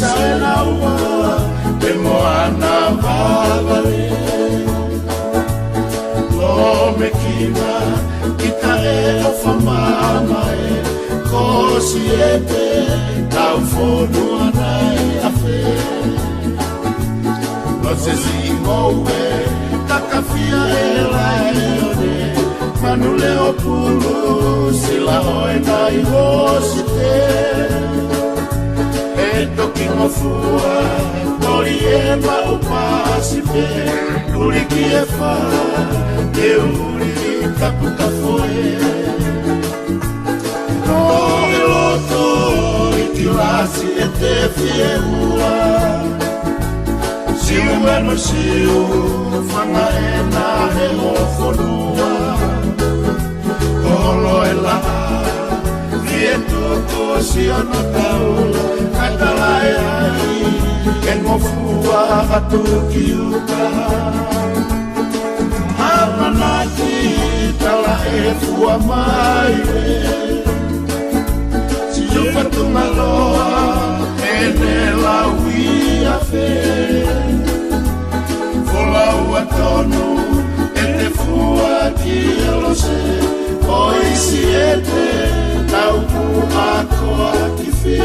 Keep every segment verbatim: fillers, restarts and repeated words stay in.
Taenaua, e moana vavale. Lōmekina, ʻi taʻe ʻofa mamae, ko Siete, tau fonua nai ʻafē. Losesi ʻi Ngoue, Kakafia e Laione, Manu Leopulu, Silaoe nai ʻo Siete. ʻE toki ngofua, toli e maʻu pasi pē, uli ki e fā, ke uli tapu tafoe. Noʻo e loto ʻi Kilasi ʻe te fie ua. Siu ʻe no siu, fanga ʻena he ʻo fonua. Kolo e laʻā, fie tuku siʻono taula, kae talaʻehai, ke ngofua atu ki uka. ʻAmanaki tala e fua mai ē. Siu Fatumaloa, ʻene lau ʻi ʻafē. Folau ʻa tonu, ʻe te fua ki e lose, ʻo ʻi Siete, tau puʻa koa ki fē.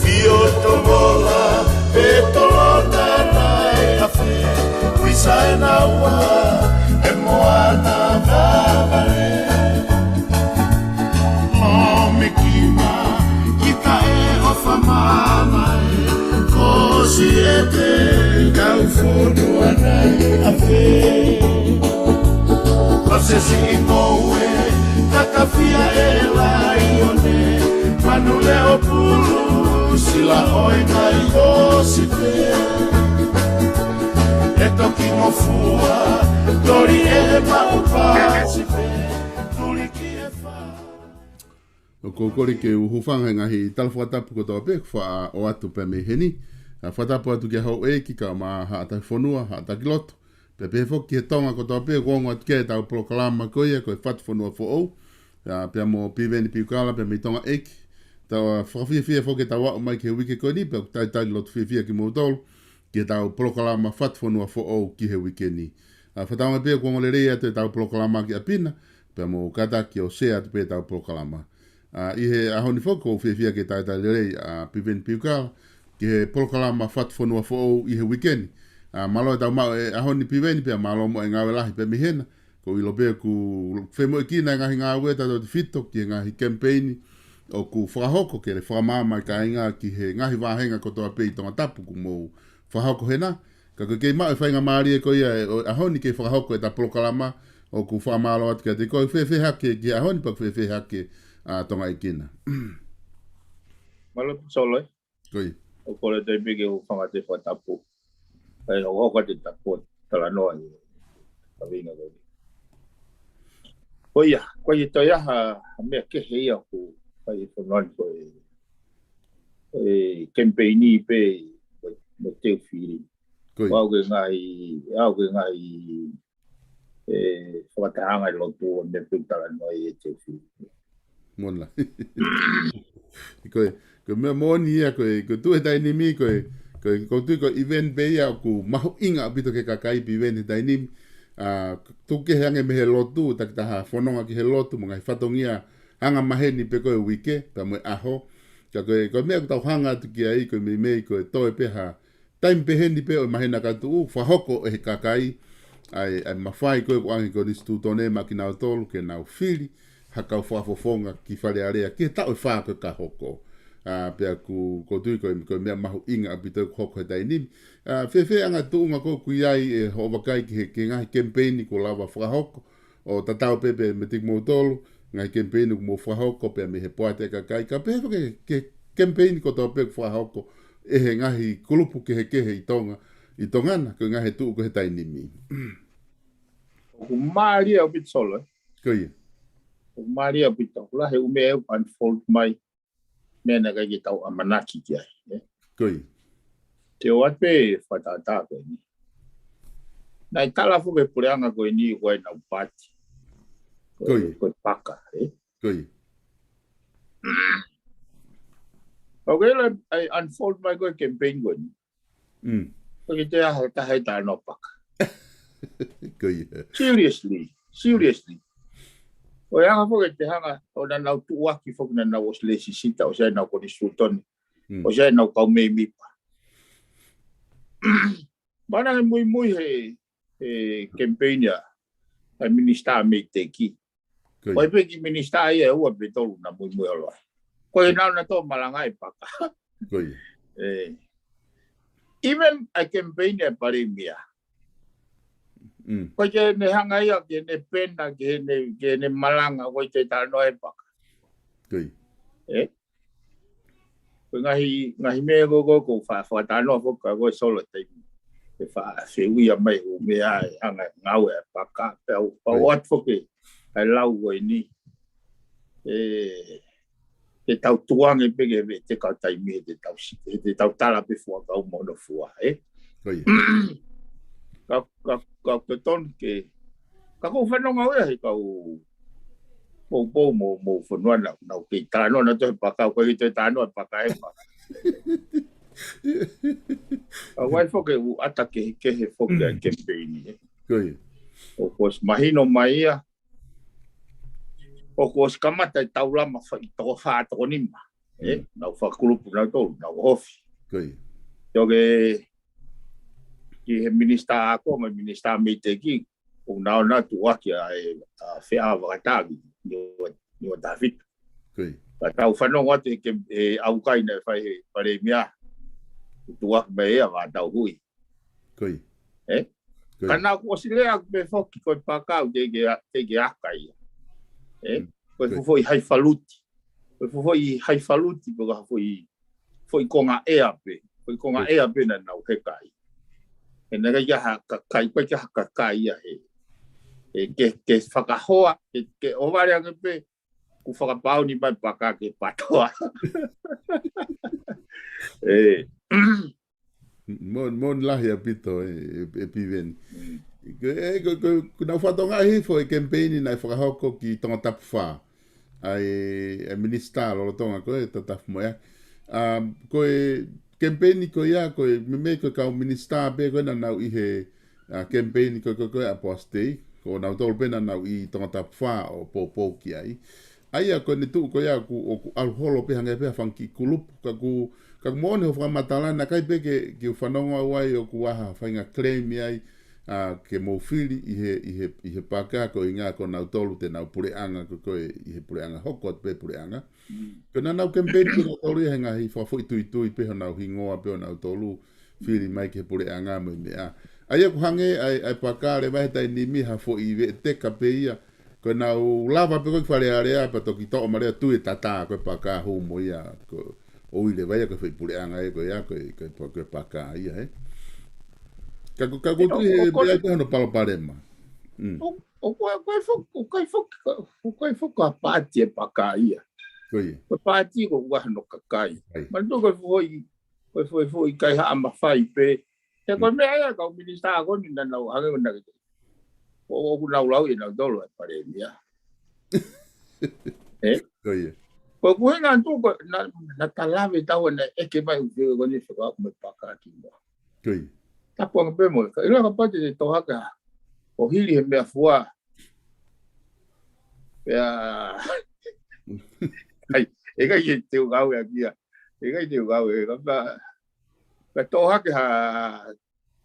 Fio Tomola, pe Tolona nai ʻafē, ui Saenaua, e moana vavale. Lōmekina, ʻi taʻe ʻofa mamae, ko Siete, tau fonua nai ʻafē. Losesi ʻi Ngoue, Kakafia e Laione, Manu Leopulu, Silaoe nai ʻo Siete. ʻE toki ngofua, toli e maʻu pasi pē, uli ki e fā. ʻOku ou kole ke u hūfanga he ngaahi tala fakatapu kotoa pē, kuo faʻa ʻoatu pē mei heni. ʻA, fakatapu atu ki he houʻeiki, kae ʻumaʻā Haʻa Taki Fonua, Haʻa Taki Lotu. Pea pehē foki ki he Tonga kotoa pē, kuo ongo atu ki ai ʻetau polokalama ko ia, ko e Fatu Fonua Foʻou. ʻA, pea mo Piveni Piukala, pea mei Tonga ʻEiki. Tau, ʻa, fakafiefia foki ʻetau aʻu mai ki he uike ko eni, pea ʻoku talitali lotu fiefia kimoutolu ki heʻetau polokalama Fatu Fonua Foʻou ki he uike ni. ʻA, fakatauange pē kuo ongo lelei atu ʻetau polokalama ki ʻapi na, pea mou kātaki ʻo share atu pē ʻetau polokalama. ʻA, ʻi he ʻaho ni foki ʻoku ou fiefia ke talitali lelei ʻa Piveni Piukala ki he polokalama Fatu Fonua Foʻou ʻi he uike ni. ʻA, mālō ʻetau maʻu e ʻaho ni Piveni pea mālō mo e ngāue lahi pē mei hena. ʻOku ou ʻilo pē ʻoku femoʻuekina e ngaahi ngāue tautautefito ki he ngaahi kemipeini ʻoku fakahoko ke lava fakamaama e kāinga ki he ngaahi vāhenga kotoa pē ʻi Tongatapu ʻoku mou fakahoko hena. Ka ko e kei maʻu e faingamālie ko ia ʻo e ʻaho ni ke fakahoko ʻeta polokalama, ʻoku fakamālō atu kiate koe. Fēfē hake ki he ʻaho ni pea fēfē hake ʻa Tonga ʻEiki na. Mālō Solo ē. Ko ia. ʻOku ou kole atu pē ke u hūfanga atu he fakatapu. ʻAi, ʻoku ou hoko atu he tapu, talanoa ʻi he kaveinga ko eni. Ko ia, ko ia toe ʻi ai ha, ha meʻa kehe ia ʻoku fai he fonua ni ko e, e kemipeini pē, ko e, mo e teu fili. Ko ia. ʻOku ʻi ai e ngaahi, ʻoku ʻi ai e ngaahi, e, fakatahaʻanga ʻi loto ʻo e meʻa pē ʻoku talanoa ai e teu fili. Mona. Ko e, ko e meʻa moʻoni ia, ko e, ko e tuʻu he taimi ni, ko e, ko e, ʻoku ou tui ko e event pē ia ʻoku mahuʻinga ʻaupito ki he kakai Piveni he taimi ni. ʻA, tuku kehe ange mei he lotu, takitaha fononga ki he lotu, mo e ngaahi fatongia angamaheni pē ko e uike, pea mo e ʻaho. Ka ko e, ko e meʻa ʻoku tau hanga atu ki ai, ko e meimei, ko e toe pē ha taimi pehē ni pē ʻo e māhina ka tuʻu, fakahoko ʻe he kakai ʻa e, ʻa e mafai ko ē ʻoku ʻoange ʻe he Konisitūtone maʻa kinautolu ke nau fili ha kau fakafofonga ki Fale Alea ki he taʻu ʻe fā ko ē ka hoko. ʻA, pea ʻoku, ʻoku ou tui ko e, ko e meʻa mahuʻinga ʻaupito ʻoku hoko he taimi ni. ʻA, fēfē ʻa e anga tuʻunga ko ē ʻoku ʻi ai ʻe hoʻo vakai ki he, ki he ngaahi kemipeini kuo lava fakahoko ʻo tatau pē pea meiate kimoutolu, ngaahi kemipeini ʻoku mou fakahoko pea mei he poate ʻa e kakai, kae pehē foki ki he kemipeini kotoa pē ʻoku fakahoko ʻe he ngaahi kulupu kehekehe ʻi Tonga, ʻi Tonga na, ko e ngaahi tuʻu ko ē he taimi ni. ʻOku mālie ʻaupito Solo ē. Ko ia. ʻOku mālie ʻaupito, ʻoku lahi e ʻū meʻa ʻoku unfold mai, meʻa naʻe ʻikai ke tau ʻamanaki ki ai, ē? Ko ia. Te u ʻoatu pē fakatātā ko eni. Naʻe tala foki ʻe he puleʻanga ko eni ko ʻenau paati. Ko ia. Ko e paka, ē? Ko ia. Ka ko e ʻai unfold mai ko e campaign ko eni. Mm. Ko e te aha taha e talanoa paka. Ko ia. Seriously, seriously. ʻOku anga foki ʻete hanga, ʻo naʻa nau tuʻuaki foki naʻa nau ʻosi lēsisita, ʻosi ʻai ʻenau konisitūtone, mm, ʻosi ʻai ʻenau kau mēmipa. Mana he muimui he, he campaign ia, he minisitā Meiteki. Ko ia. Ko e pē kiʻi minisitā ia ʻe ua pe tolu naʻa muimui ʻo loa. Ko e nau na tō malanga e paka. Ko ia. Ē. Even a campaign e palēmia. Mm. Ko e ke ne hanga ia, ke ne pena, ke ne, ke ne malanga, ko e te talanoa e paka. Ko ia. Ē? Ko e ngaahi, ngaahi meʻa ko, ko, ko fa, fa talanoa foki, ka ko e solo taimi. E fa, feuia mai, ʻo meʻa, e anga, ngāue, e paka, pea u, pea u, ko ia, ʻoatu foki, ʻa e lau ko eni. Ē, ʻe tau tuange pē ke, ʻe te kau taimi, ʻe te tau si-, ʻe te tau tala pē fua kau mono fua, ē? Ko ia. Ka, ka, ka totonu ke, ka ko e fanongo ia he kau poupou mo, mo fonua na, na ke talanoa na to he paka, ko e to talanoa e paka e paka. ʻA ʻoku ʻi ai foki ʻū ʻata kehekehe foki ʻa e campaign, ē? Ko ia. ʻOku ʻosi mahino mai ia, ʻoku ʻosi kamata e taulama fai toko fā, toko nima. Ē, mm, nau fakakulupu, nau tolu, nau ofi. Ko ia. Toke, ki he minisitā ako, mo e minisitā Meiteki, ʻoku nau na tuʻuaki ʻa e, ʻa Feʻao Vakatavi, Niua, Niuatahafito. Ko ia. Ka tau fanongo atu he ke, e ʻaukai naʻe fai he palēmia, tuʻuaki mai ia ʻa Vātauhui. Ko ia. Ē? Ko ia. Ka naʻa ku ʻosi lea pē foki ko e paka ʻoku teʻeki, teʻeki aka ia. Ē? Mm. Ko e, ko ia, fuʻu foʻi haifaluti. Ko e fuʻu foʻi haifaluti, ko e fuʻu foʻi, foʻi konga ʻea pē. Foʻi konga, ko ia, ʻea pē naʻa nau heka ai. He naʻe ʻikai ke ʻi ai ha kakai, ʻikai ke ʻi ai ha kakai ia he. Ē, ke, ke fakahoa, ke, ke ʻohovale ange pē, kuo fakapaoni mai paka ke patoa. Ē. Mo, mo lahi ʻaupito ē, ē, ē Piveni. Mm. Ko, ē, ko, ko, ko nau fatongia hifo e campaign naʻe fakahoko ki Tongatapu fā. ʻA e, e minisitā lolotonga ko e Tatafu mo e. ʻA, ko e campaign ko ia, ko e meimei ko e kau minisitā pē ko ē naʻa nau ʻi he, ʻa, campaign ko, ko, ko e ʻa Poasi Tei, ko nautolu pē naʻa nau ʻi Tongatapu fā ʻo poupou ki ai. ʻA ia ko ʻene tuʻu ko ia ʻoku, ʻoku ʻalu holo pē hangē pē ha fanga kiʻi kulupu, ka ʻoku, ka ʻoku moʻoni hoʻo fakamatala, naʻe ʻikai pē ke, ke u fanongo au ai ʻoku ʻi ai ha faʻahinga claim ai, ʻa, ke mou fili ʻi he, ʻi he, ʻi he paka, koeʻuhinga ko nautolu te nau puleʻanga, ko, ko e ʻi he puleʻanga, hoko atu pē puleʻanga. Mm. Ko naʻa nau campaign pē nautolu ia he ngaahi fakafoʻituitui pē honau hingoa pē ʻo nautolu, fili mai ki he puleʻanga mo e meʻa. ʻA ia ʻoku hangē ʻa e, ʻa e paka leva he taimi ni ha foʻi veʻeteka pē ia. Ko ʻenau lava pē ko ē ki Fale Alea pea toki toʻo mai leva, tui e tatā ko e paka, hū mo ia, ko, ʻo ʻilo leva ia ko e foʻi puleʻanga ia ko ia, ko e, ko e, ko e paka ia, ē. Ka ko, ka ko, ʻoku tui he, ʻoku, ʻoku, meʻa ia ko hono palopalema. Mm. ʻOku, ʻoku, ʻoku ʻikai foki, ʻoku ʻikai foki, ʻoku ʻikai foki ha paati e paka ia. Ko ia. Ko e paati ko ʻoku ʻi ai hono kakai. Ai. Manatuʻi ko e foʻi, ko e foʻi, foʻi kaihaʻa mafai pē. He ko e, mm, meʻa ia kau minisitā ko eni naʻa nau hangē ko naʻa ke, ʻo, ʻoku nau lau ʻe nautolu e palēmia. Ē? Ko ia. Ko e ʻuhinga atu ko e, naʻa, naʻa ta lave taua naʻe ʻeke mai ʻoku fie ko eni fekau mo e paka ki muʻa. Ko ia. Tapu ange pē mo e, ka ʻilo kapau te te tohaka ʻo hili he meʻafua. Pea, ʻikai, ʻikai ke te u ngāue ʻaki ia. ʻIkai te u ngāue, ka pea, pea toʻo hake ha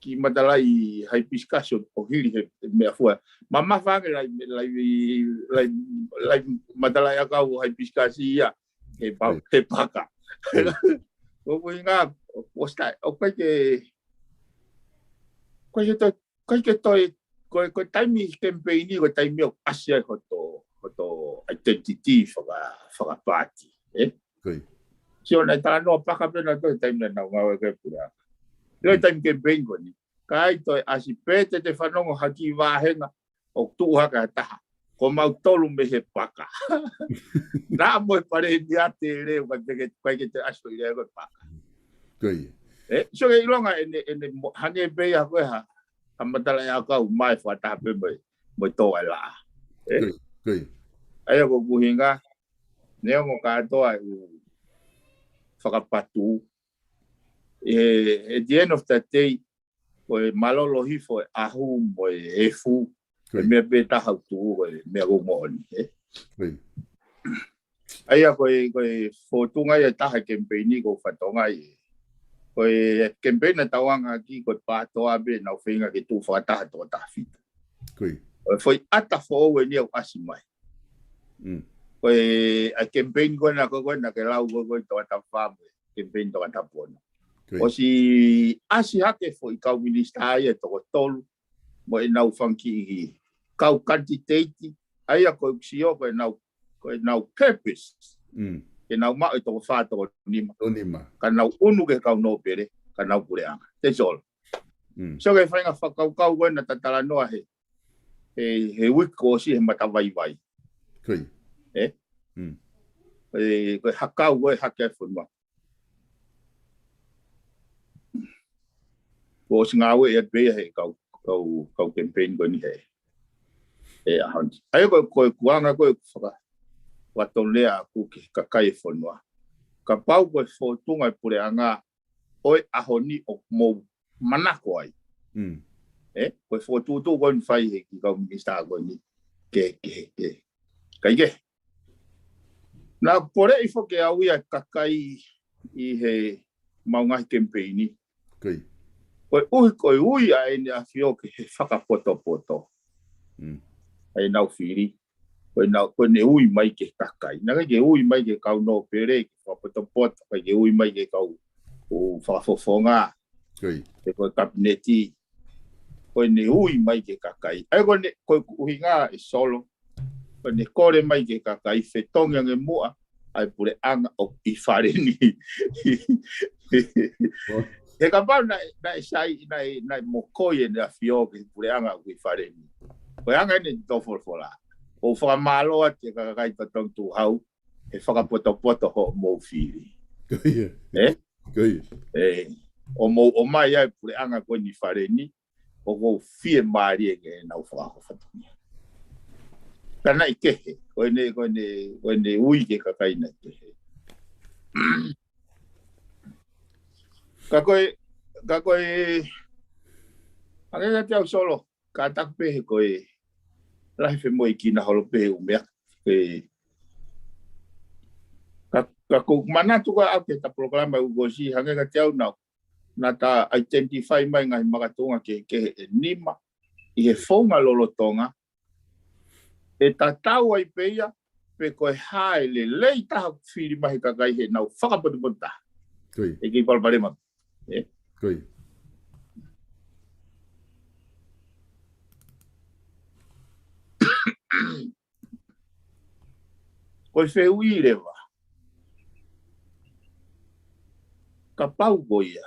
kiʻi matalaʻi hibiscus ʻo, ʻo hili he, he meʻafua. Mamafa ange laʻi, laʻi, laʻi, laʻi matalaʻiʻakau hibiscus ia he pa-, ai, he paka. Ai. Ko e ʻuhinga, ʻoku ʻosi taʻe, ʻoku ʻikai ke, ʻoku ʻikai ke toe, ʻikai ke toe, ko e, ko e taimi campaign, ko e taimi ʻoku ʻasi ai hoto, hoto identity faka-, fakapaati, ē? Ko ia. Sio naʻe talanoa paka pē nautolu he taimi naʻa nau ngāue ko e puleʻanga. ʻIlo, mm, taimi campaign ko eni. Ka ʻikai toe ʻasi pē te te fanongo ha kiʻi vāhenga ʻoku tuʻu hake ha taha. Ko mautolu mei he paka. Naʻa mo e palēmia te leu ka te ke, ʻikai ke te ʻasi pē ia ko e paka. Ko ia. Ē, so ke ʻilonga ʻene, ʻene mo-, hangē pē ia ko e ha, ha matalaʻiʻakau mai fakataha pē mo e, mo e tō ʻa e laʻā. Ē? Ko ia. ʻA ia ko ʻeku ʻuhinga, neongo kātoa ʻeku fakapatū, ʻe, at the end of the day, ko e mālōlō hifo e ʻahu mo e efu, ko e meʻa pē taha ʻoku tuʻu, ko e meʻa ʻoku moʻoni, ē? ʻA ia ko e, ko e fōtunga ia ʻe taha e kemipeini ʻoku ou fatongia ai. Ko e kemipeini ʻa e tauʻanga ki ko e PATOA pē naʻa nau feinga ke tuʻu fakataha toko taha fitu. Ko e foʻi ʻata foʻou eni ʻoku ʻasi mai. Ko e, ʻa e kemipeini ko ena ko ē naʻa ke lau ko ē ko e Tongatapu Fā mo e kemipeini Tongatapu Ono. ʻOsi ʻasi hake foʻi kau minisitā ia ʻe toko tolu mo ʻenau fanga kiʻi kau kanititeiti, ʻa ia ko e ʻuhinga ko ʻenau, ko ʻenau purpose. Ke nau maʻu e toko fā, toko nima. Ka nau ʻunu ki he kau nōpele, ka nau puleʻanga. That's all. So ke faʻahinga fakakaukau ko ena naʻa ta talanoa he, he, he uike kuo ʻosi he matavaivai. Ē? Ko e hakau ko e hake ʻa e fonua. Kuo ʻosi ngāueʻi atu pē ia he kau, kau, kau kemipeini ko eni he, he ʻaho ni. ʻA ia ko e, ko e ʻuhinga ko e faka-, fakatolea ʻaku ki he kakai e fonua. Kapau ko e fōtunga e puleʻanga ʻo e ʻaho ni ʻoku mou manako ai. Ē, ko e fokotuʻutuʻu ko eni fai he kiʻi kau minisitā ko eni ke, ke, ke. Kae kehe. Naʻa ku poleʻi foki au ia ʻe kakai ʻi he mau ngaahi kemipeini. Ko e ʻuhi, ko e ui ʻa ʻEne ʻAfio ki he fakapotopoto. ʻA ʻenau fili. Ko ʻenau, ko ʻene ui mai ki he kakai. Naʻe ʻikai ke ui mai ki he kau nōpele, ke fakapotopoto, ʻikai ke ui mai ki he kau ʻo fakafofonga. Pe ko e kapineti. Ko ʻene ui mai ki he kakai. ʻA ia ko ʻene, ko e ʻuhinga ʻe Solo. Ko ʻene kole mai ki he kakai fetongi ange muʻa ʻa e puleʻanga ʻoku ʻi fale ni. He kapau naʻe, naʻe sai, naʻe, naʻe mokoi ʻEne ʻAfio ki he puleʻanga ʻoku ʻi fale ni. Ko e anga eni ʻetau folofola. ʻOku fakamālō atu ki he kakai totongi tuʻu hau, he fakapotopoto hoʻomou fili. Ē? Ē, ʻo mou ʻomai ʻa e puleʻanga ko eni ʻi fale ni, ʻoku ou fiemālie ke nau fakahofatungia. Ka naʻe kehe, ko ʻene, ko ʻene, ko ʻene ui ki he kakai naʻe kehe. Ka ko e, ka ko e, hangē kiate au Solo, kātaki pē he ko e lahi femoʻuekina holo pē he ʻū meʻa. Ē, ka, ka ko e manatu ko ē ʻaʻaku ki heʻeta polokalama ʻoku ʻosi, hangē kiate au naʻa, naʻa ta identify mai ngaahi makatuʻunga kehekehe ʻe nima ʻi he founga lolotonga, ʻe tatau ai pē ia pe ko e hā e lelei taha ʻoku fili mai he kakai heʻenau fakapotopoto taha. ʻE kei palopalema. Ē? Ko e fehuʻi leva. Kapau ko ia,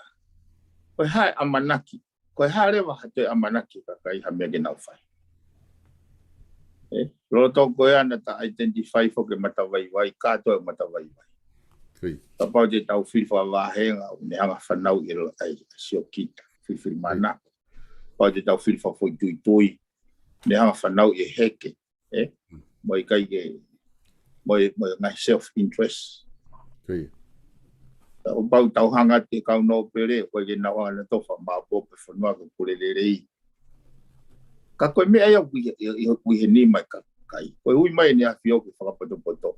ko e hā e ʻamanaki, ko e hā leva ha toe ʻamanaki kakai ha meʻa ke nau fai. Ē, lolotonga ko ia naʻa ta identify foki e matavaivai, kātoa e matavaivai. Kapau te tau fili fakavāhenga, ʻo ne hanga fanauʻi e lo-, ʻa e siokita, fili, fili manako. Kapau te tau fili fakafoʻituitui, ne hanga fanauʻi e heke, ē? Mo e ʻikai ke, mo e, mo e ngaahi self interest. Kapau tau hanga atu ki he kau nōpele, ko e ke nau hanga nautolu ʻo fakamāʻopoʻopo e fonua ke pule lelei. Ka ko e meʻa ia ʻoku ʻi, ʻi, ʻi, ʻi he nima e kakai. Ko e ui mai ʻEne ʻAfio ke fakapotopoto.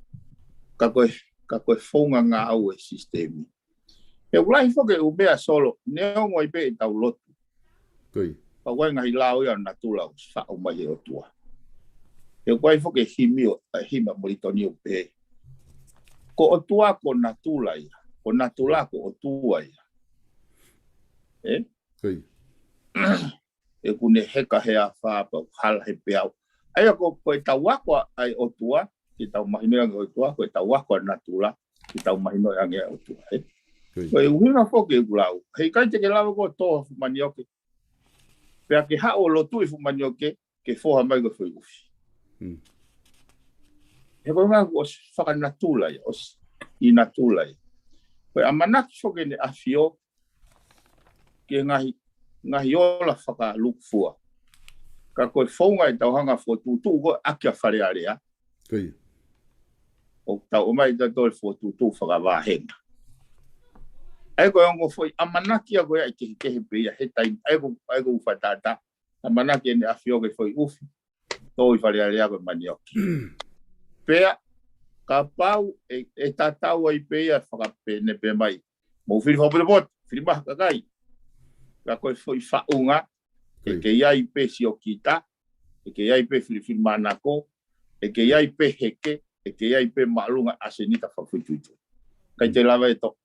Ka ko e, ka ko e founga ngāue e sisitemi. He ʻoku lahi foki e ʻū meʻa Solo, neongo ai pē ʻetau lotu. Ka ʻoku ʻi ai e ngaahi lao ia ʻo natula ʻoku faʻu mai ʻe he ʻOtua. He ʻoku ʻi ai foki e himi ʻo, e himi ʻa Molitoni ʻoku pehē, ko e ʻOtua ko natula ia, ko natula ko e ʻOtua ia. Ē? ʻOku ne heka he afā pea ʻoku hala he peau. ʻA ia ko, ko ʻetau ako ʻa e ʻOtua, ke tau mahinoʻi ange ʻOtua, ko ʻetau ako ʻa natula, ke tau mahinoʻi ange ʻa e ʻOtua, ē? Ko e ʻuhinga foki ʻeku lau. He ʻikai te ke lava koe ʻo tō ha fuʻu manioke. Pea ke haʻu ʻo lotu e fuʻu manioke, ke foha mai ko e foʻi ʻufi. He ko e ʻuhinga kuo ʻosi fakanatula ia, ʻosi ʻi natula ia. Ko e ʻamanaki foki ʻEne ʻAfio, ki he ngaahi, ngaahi ola fakalūkufua. Ka ko e founga ʻetau hanga fokotuʻutuʻu ko ē ʻaki ʻa Fale Alea, Ko ia. ʻOku tau ʻomai tautolu e fokotuʻutuʻu fakavāhenga. ʻA ia ko e ongo foʻi ʻamanaki ʻa ko ia ʻe kehekehe pē ia he taimi. ʻA ia ko, ʻa ia ko u fatātā. ʻAmanaki ʻEne ʻAfio ke foʻi ʻufi. Tō ʻi Fale Alea ko e manioki. Pea, kapau ʻe, ʻe tatau ai pē ia fakapehē pē mai. Mou fili fakapotopoto, fili maha kakai. Ka ko e foʻi faʻunga, ʻe kei ai pē siokita, ʻe kei ai pē filifilimānako, ʻe kei ai pē heke, ʻe kei ai pē māʻolunga ʻasenita fakafoʻituitui. ʻIkai te lava ʻe toʻo.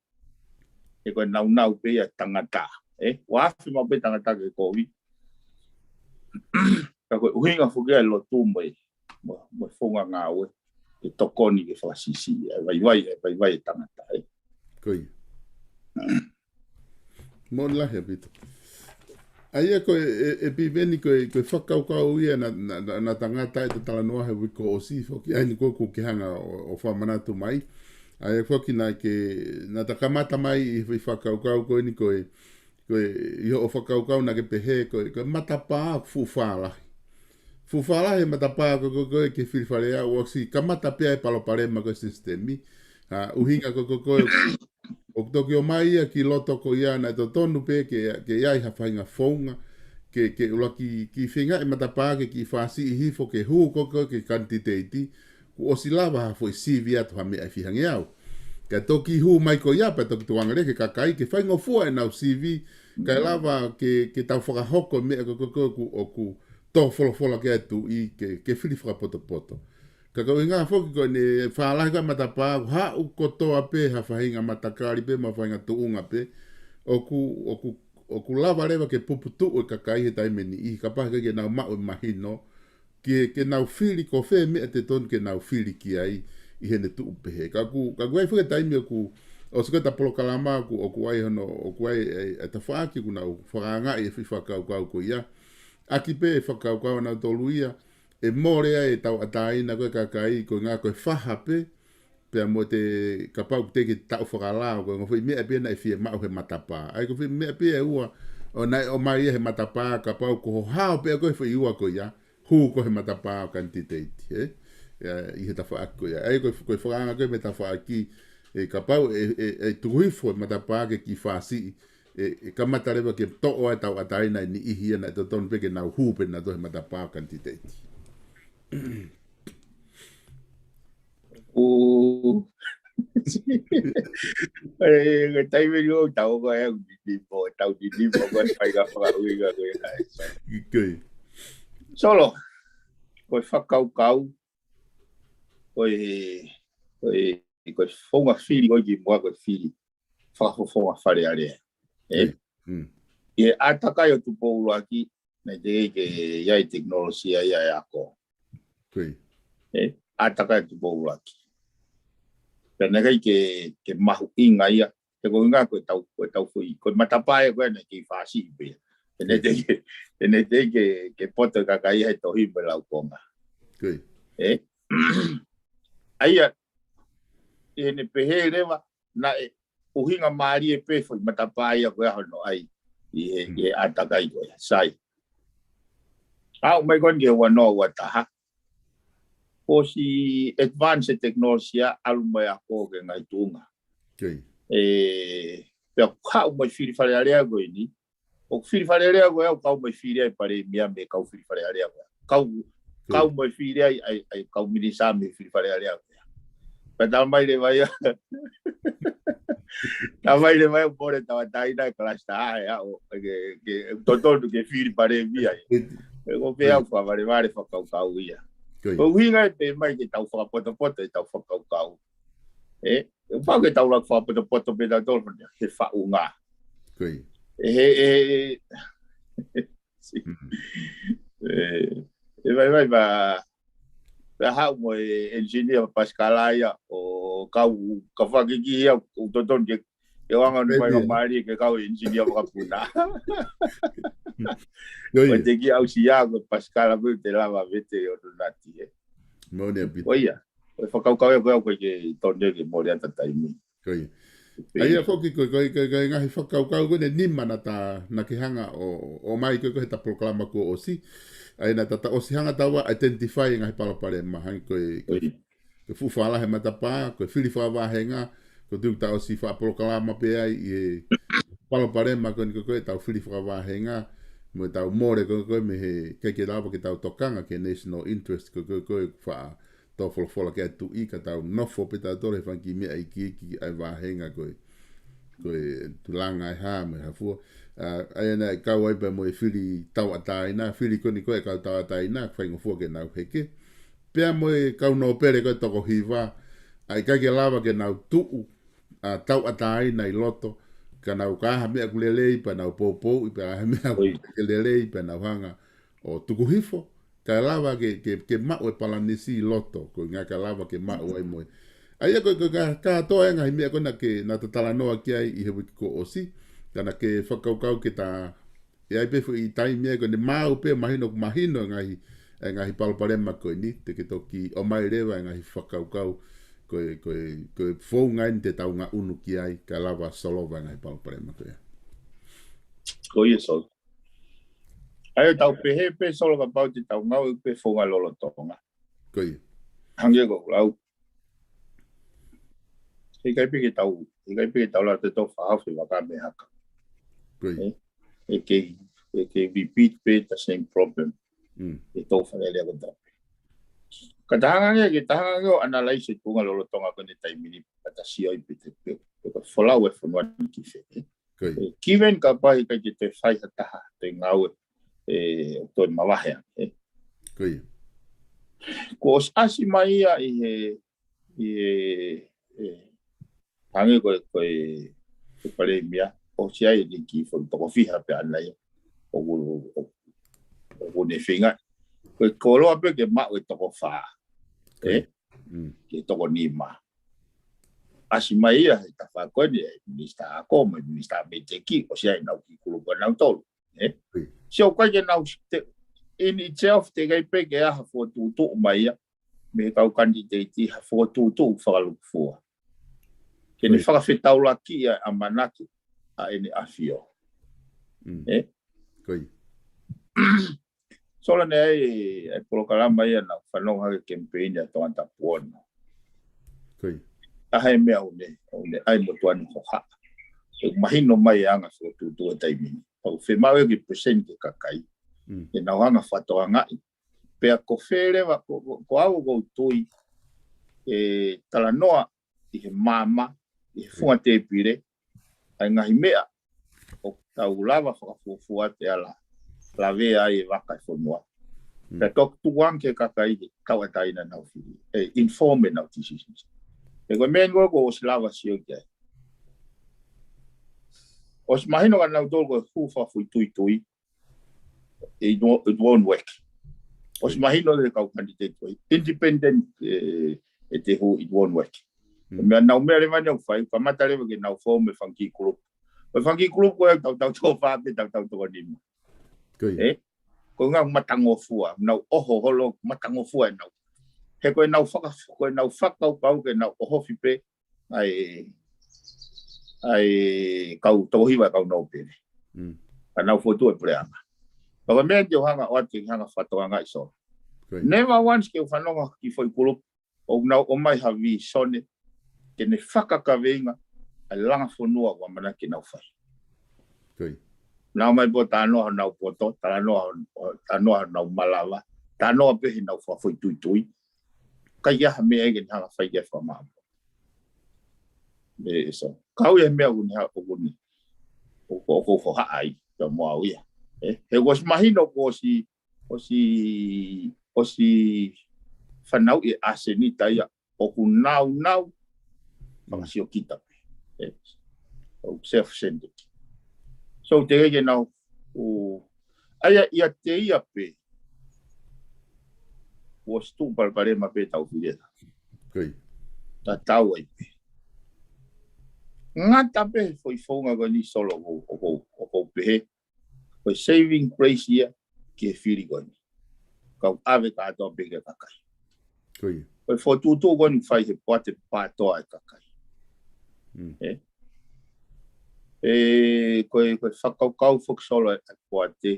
He ko e naunau pē ia tangata. ʻE, ʻoku afe maʻu pē tangata ke kovi. Ka ko e ʻuhinga foki ia e lotu mo e, mo, mo e founga ngāue. Ke tokoni ke fakasiʻisiʻi, ʻe vaivai, ʻe vaivai e tangata, ē. Ko ia. Moʻoni lahi ʻaupito. ʻA ia ko e, e, e Piveni ko e, ko e fakakaukau ia naʻa, naʻa, naʻa, naʻa tangata e te talanoa he uike kuo ʻosi foki, ʻa eni ko ē kuo ke hanga ʻo, ʻo fakamanatu mai. ʻA ia foki naʻa ke, naʻa ta kamata mai ʻi he fakakaukau ko eni ko e, ko e, ʻi hoʻo fakakaukau naʻa ke pehē ko e, ko e matapā fuʻu fālahi. Fuʻu fālahi e matapā ko, ko, ko e ke fili Fale Alea ʻoku ʻosi kamata pē ʻa e palopalema ko e sisitemi. ʻA, ʻuhinga ko, ko, ko e, ʻoku toki ʻomai ia ki loto ko ia naʻe totonu pē ke, ke ʻi ai ha faʻahinga founga, ke, ke ʻuluaki kiʻi feingaʻi matapā ke kiʻi fāsiʻi hifo ke hū ko, ko e ke kanititeiti, kuo ʻosi lava ha foʻi sivi atu ha meʻa ʻe fiha ngeau. Kae toki hū mai ko ia pea toki tukuange leva ki he kakai ke faingofua ʻenau sivi, kae lava ke, ke tau fakahoko e meʻa ko, ko, ko, ʻoku, ʻoku tō folofola ki ai e tuʻi ke, ke fili fakapotopoto. Ka ko e ʻuhinga foki ko ʻene fālahi ko e matapā, ʻoku haʻu kotoa pē ha faʻahinga matakali pē, mo ha faʻahinga tuʻunga pē, ʻoku, ʻoku, ʻoku lava leva ke puputuʻu e kakai he taimi ʻe niʻihi, kapau heʻikai ke nau maʻu e mahino, ke, ke nau fili ko fē meʻa te tonu ke nau fili ki ai ʻi heʻene tuʻu pehē. Ka ʻoku, ka ʻoku ʻi ai foki e taimi ʻoku, ʻosi ko ē ʻeta polokalama ʻoku, ʻoku ʻi ai hono, ʻoku ʻi ai e, e tafaʻaki ʻoku nau fakaangaʻi e foʻi fakakaukau ko ia. ʻAki pē e fakakaukau ʻanautolu ia, ʻe mole ai e tauʻatāina ko e kakai, ko e ʻuhinga ko e faha pē, pea mo te kapau te ke taʻu fakalao, ko e ongo foʻi meʻa pē ia naʻe fiemaʻu he matapā. ʻA ia ko e foʻi meʻa pē ia ʻe ua, ʻo naʻe ʻomai ia he matapā, kapau ko ho hao pē ko e foʻi ua ko ia, hū ko e he matapā ʻo kanititeiti, ē? ʻIa, ʻi he tafaʻaki ko ia. ʻA ia ko e, ko e fakaanga ko e mo e tafaʻaki, ʻe kapau ʻe, ʻe, ʻe tuku hifo e matapā ke kiʻi fāsiʻi, ʻe, ʻe kamata leva ke toʻo ʻa e tauʻatāina ʻe niʻihi ia naʻe totonu pē ke nau hū pē nautolu he matapā ʻo kanititeiti. ʻOku, ʻe, ko e taimi ni ʻoku tau ko e au ni ni mo, tau ni ni mo, ko e fai ka fakaʻuhinga ko e ai. Ko ia. Solo, ko e fakakaukau, ko e, ko e, ko e founga fili ko e kimuʻa ko e fili fakafofonga Fale Alea. ʻE? ʻI he ʻātakai ʻo Tupou ʻUluaki, naʻe teʻeki ke ʻi ai e tekinolosia ia ʻe ako. ʻE? ʻĀtakai ʻo Tupou ʻUluaki. Pea naʻe ʻikai ke, ke mahuʻinga ia. He ko e ʻuhinga ko e tau, ko e tau foʻi, ko e matapā ia ko ē naʻe kei fāsiʻi pē ia. He naʻe teʻeki, he naʻe teʻeki ke, ke poto e kakai ia he tohi mo e laukonga. ʻE? ʻA ia, ʻi heʻene pehē leva, naʻe ʻuhinga mālie pē foʻi matapā ia ko ē hono ʻai ʻi he, ʻi he ʻātakai ko ia. Sai. Aʻu mai ko eni ki he ua noa ua taha. ʻOsi advance e tekinolosia ʻalu mai ako ki he ngaahi tuʻunga. ʻE, pea ʻoku haʻu mai fili Fale Alea ko eni, ʻoku fili Fale Alea ko ē ʻoku kau mai fili ai palēmia mo e kau fili Fale Alea ko ē. Kau, kau mai fili ai, ai, ai kau minisitā mo e fili Fale Alea ko ē. Pea tā mai leva ia. Tā mai leva ia ʻo mole tauʻatāina e kalasi taha ʻe aʻu, ke, ke, totonu ke fili palēmia ia. ʻE ko pē au fakavalevale fakakaukau ia. Ko e ʻuhinga ʻe pehē mai ke tau fakapotopoto e tau fakakaukau. ʻE, ʻe pau ke tau laka fakapotopoto pē tautolu he faʻunga. ʻE, he, he, ʻE, ʻe vaivai pea, pea haʻu mo e engineer Pasikala ia ʻo kau, ka fakiki ia ʻoku totonu ke, ke ʻoange hono faingamālie ke kau engineer fakapuna. Ko e teʻeki aʻusia ko Pasikala ko e te lava vete ʻo nati ē. Ko ia, ko e fakakaukau ia ko ē ʻoku ʻikai ke tonu ke mole ʻa e taimi. Ko ia. ʻA ia foki ko e, ko e, ko e, ko e ngaahi fakakaukau ko eni ʻe nima naʻa ta, naʻa ke hanga ʻo, ʻo ʻomai ko e, ko e he ta polokalama kuo ʻosi. ʻA ia naʻa ta, ta ʻosi hanga taua identify e ngaahi palopalema, hangē ko e, ko e, ko e fuʻu fakalahi e matapā, ko e fili fakavāhenga, ko e tuʻu ta ʻosi fakapolokalama pē ai ʻi he palopalema ko eni ko e, ko e tau fili fakavāhenga, mo e tau mole ko e, ko e mei he ʻikai ke lava ke tau tokanga ki he national interest ko e, ko e, ko e faʻa tō folofola ki ai e tuʻi ka tau nofo pē tautolu he fanga kiʻi meʻa ikiiki ʻa e vāhenga ko e, ko e tulanga e hā mo e hā fua. ʻA, ʻa ia naʻe kau ai pē mo e fili tauʻatāina, fili ko eni ko e kau tauʻatāina, faingofua ke nau heke. Pea mo e kau nōpele ko e toko hiva, ʻa ʻikai ke lava ke nau tuʻu, ʻa, tauʻatāina ʻi loto, ka nau ka ha meʻa ʻoku lelei, pea nau poupouʻi, pea ha meʻa ʻoku ʻIo. ʻikai ke lelei, pea nau hanga ʻo tuku hifo, kae lava ke, ke, ke maʻu e palanisi ʻi loto, ko e ʻuhinga kae lava ke maʻu ai mo e. ʻA ia ko e, ko e ka, kātoa e ngaahi meʻa ko ena ke naʻa ta talanoa ki ai ʻi he uike kuo ʻosi, ka naʻa ke fakakaukau ke ta, ʻe ʻi ai pē foʻi taimi ia ko eni maʻu pē mahino, mahino e ngaahi, e ngaahi palopalema ko eni, te ke toki ʻomai leva e ngaahi fakakaukau, ko e, ko e, ko e founga eni te tau ngaʻunu ki ai, kae lava solova e ngaahi palopalema ko ia. Ko ia, Solo. ʻA ia tau pehē pē, Solo, kapau te tau ngāue pē founga lolotonga. Ko ia. Hangē ko ʻeku lau. He ʻikai pē ke tau, he ʻikai pē ke tau lau te tau fakahaofi vaka mei haka. Ko ia. Eh? ʻE kei, ʻe kei repeat pē the same problem. Mm. ʻE tau fale lea ko tape. Ka ta hanga ange, ke ta hanga ange ʻo analyze e founga lolotonga ko eni he taimi ni, ka ta sio ai pē te pē, pē ko e folau e fonua ni ki fē, eh? Ko ia. Eh, given kapau he ʻikai ke toe fai ha taha, toe ngāue, eh, ʻo toe mavahe ange, eh? Ko ia. Kuo ʻosi ʻasi mai ia ʻi he, ʻi he, eh, hangē ko e, ko e, ko e palēmia, ʻosi ʻi ai ʻene kiʻi foʻi toko fiha pē ʻana ia, ʻoku, ʻoku, ʻoku ne feinga. Ko e koloa pē ke maʻu e toko fā. Ko ia. Eh? Mm. Ki he toko nima. ʻAsi mai ia he tafaʻaki ko eni, e Minisitā Ako mo e Minisitā Meteki, ʻosi ʻi ai ʻenau kiʻi kulupu ʻanautolu. Eh? Ko ia. Sio, ʻikai ke nau te, in itself, teʻeki ai pē ke ʻi ai ha fokotuʻutuʻu mai ia mei he kau kanititeiti, ha fokotuʻutuʻu fakalūkufua ke ne Ko ia. fakafetaulaki ʻa e ʻamanaki ʻa ʻEne ʻAfio. Mm. Eh? Ko ia. Solo, naʻe ʻi ai e polokalama ia naʻa ku fanongo hake he kemipeini ʻa Tongatapu Ono. Ko ia. ʻA e meʻa ʻoku ne, ʻoku ne ʻai mo tuʻu ʻene hohaʻa. ʻE mahino mai e anga fokotuʻutuʻu he taimi ni. Pau fiemaʻu ke present ki he kakai. Mm. Ke nau hanga ʻo fakatokangaʻi. Pea ko fē leva, ko, ko, ko au ʻoku ou tui, ʻe talanoa ʻi he maama, ʻi he funga tēpile, ʻa e ngaahi meʻa ʻoku tau lava fakafuofua te ala lavea ai e vaka e fonua. Mm. Pea toki tuku ange ki he kakai ke tauʻatāina ʻenau fili, ʻe inform ʻenau decisions. He ko e meʻa ni ko ē kuo ʻosi lava sio ki ai. ʻOsi mahino kia nautolu ko e hū fakafoʻituitui, it won't, it won't work. ʻOsi mahino e kau kanititeiti ko e independent, eh, ʻe te hū, it won't work. Mm. Meʻa nau meʻa leva ni ʻoku fai, kamata leva ke nau form e fanga kiʻi kulupu. Ko e fanga kiʻi kulupu ko ē tautau toko fā pe tautau toko nima. Ko ia. Eh? Ko e ʻuhinga matangofua, nau ʻoho holo matangofua ʻenau. He ko ʻenau faka-, ko ʻenau fakakaukau ke nau ʻohofi pē ʻa e, ʻa e kau toko hiva e kau nōpele. Mm. Ka nau fokotuʻu e puleʻanga. Pea ko e meʻa ni te u hanga ʻo ʻoatu ke hanga ʻo fakatokangaʻi, Solo. Ko ia. Never once ke u fanongo ki he foʻi kulupu ʻoku nau ʻomai ha vīsone ke ne fakakaveinga ʻa e langa fonua ʻoku ʻamanaki ke nau fai. Ko ia. Nau ō mai pē ʻo talanoa honau poto, talanoa hon-, talanoa honau malava, talanoa pē heʻenau fakafoʻituitui. ʻIkai ke ʻi ai ha meʻa ia ke ne hanga ʻo fai ke fakamaʻa. ʻE, ʻe, so. Kau ia he meʻa ʻoku ne ha-, ʻoku ne. ʻOku, ʻoku ou hohaʻa ai, pea mo au ia. Eh, he kuo ʻosi mahino kuo ʻosi, ʻosi, ʻosi fanauʻi e ʻasenita ia ʻoku nāunau Mm. fakasiokita pē. Eh, ʻoku self-centered. So, teʻeki ke nau, ʻo, ʻa ia ʻiate ia pē, kuo ʻosi tuʻu palopalema pē ʻetau fili. Ko ia. Tatau ai pē. Ngata pē he foʻi founga ko eni, Solo, ʻoku ou, ʻoku ou, ʻoku ou pehē, ko e saving grace ia ki he fili ko eni. Kau ʻave kātoa pē ki he kakai. Ko ia. Ko e fokotuʻutuʻu ko eni fai he poate pātoa e kakai. Mm. Eh? ē, ko e, ko e fakakaukau foki Solo ʻa e poate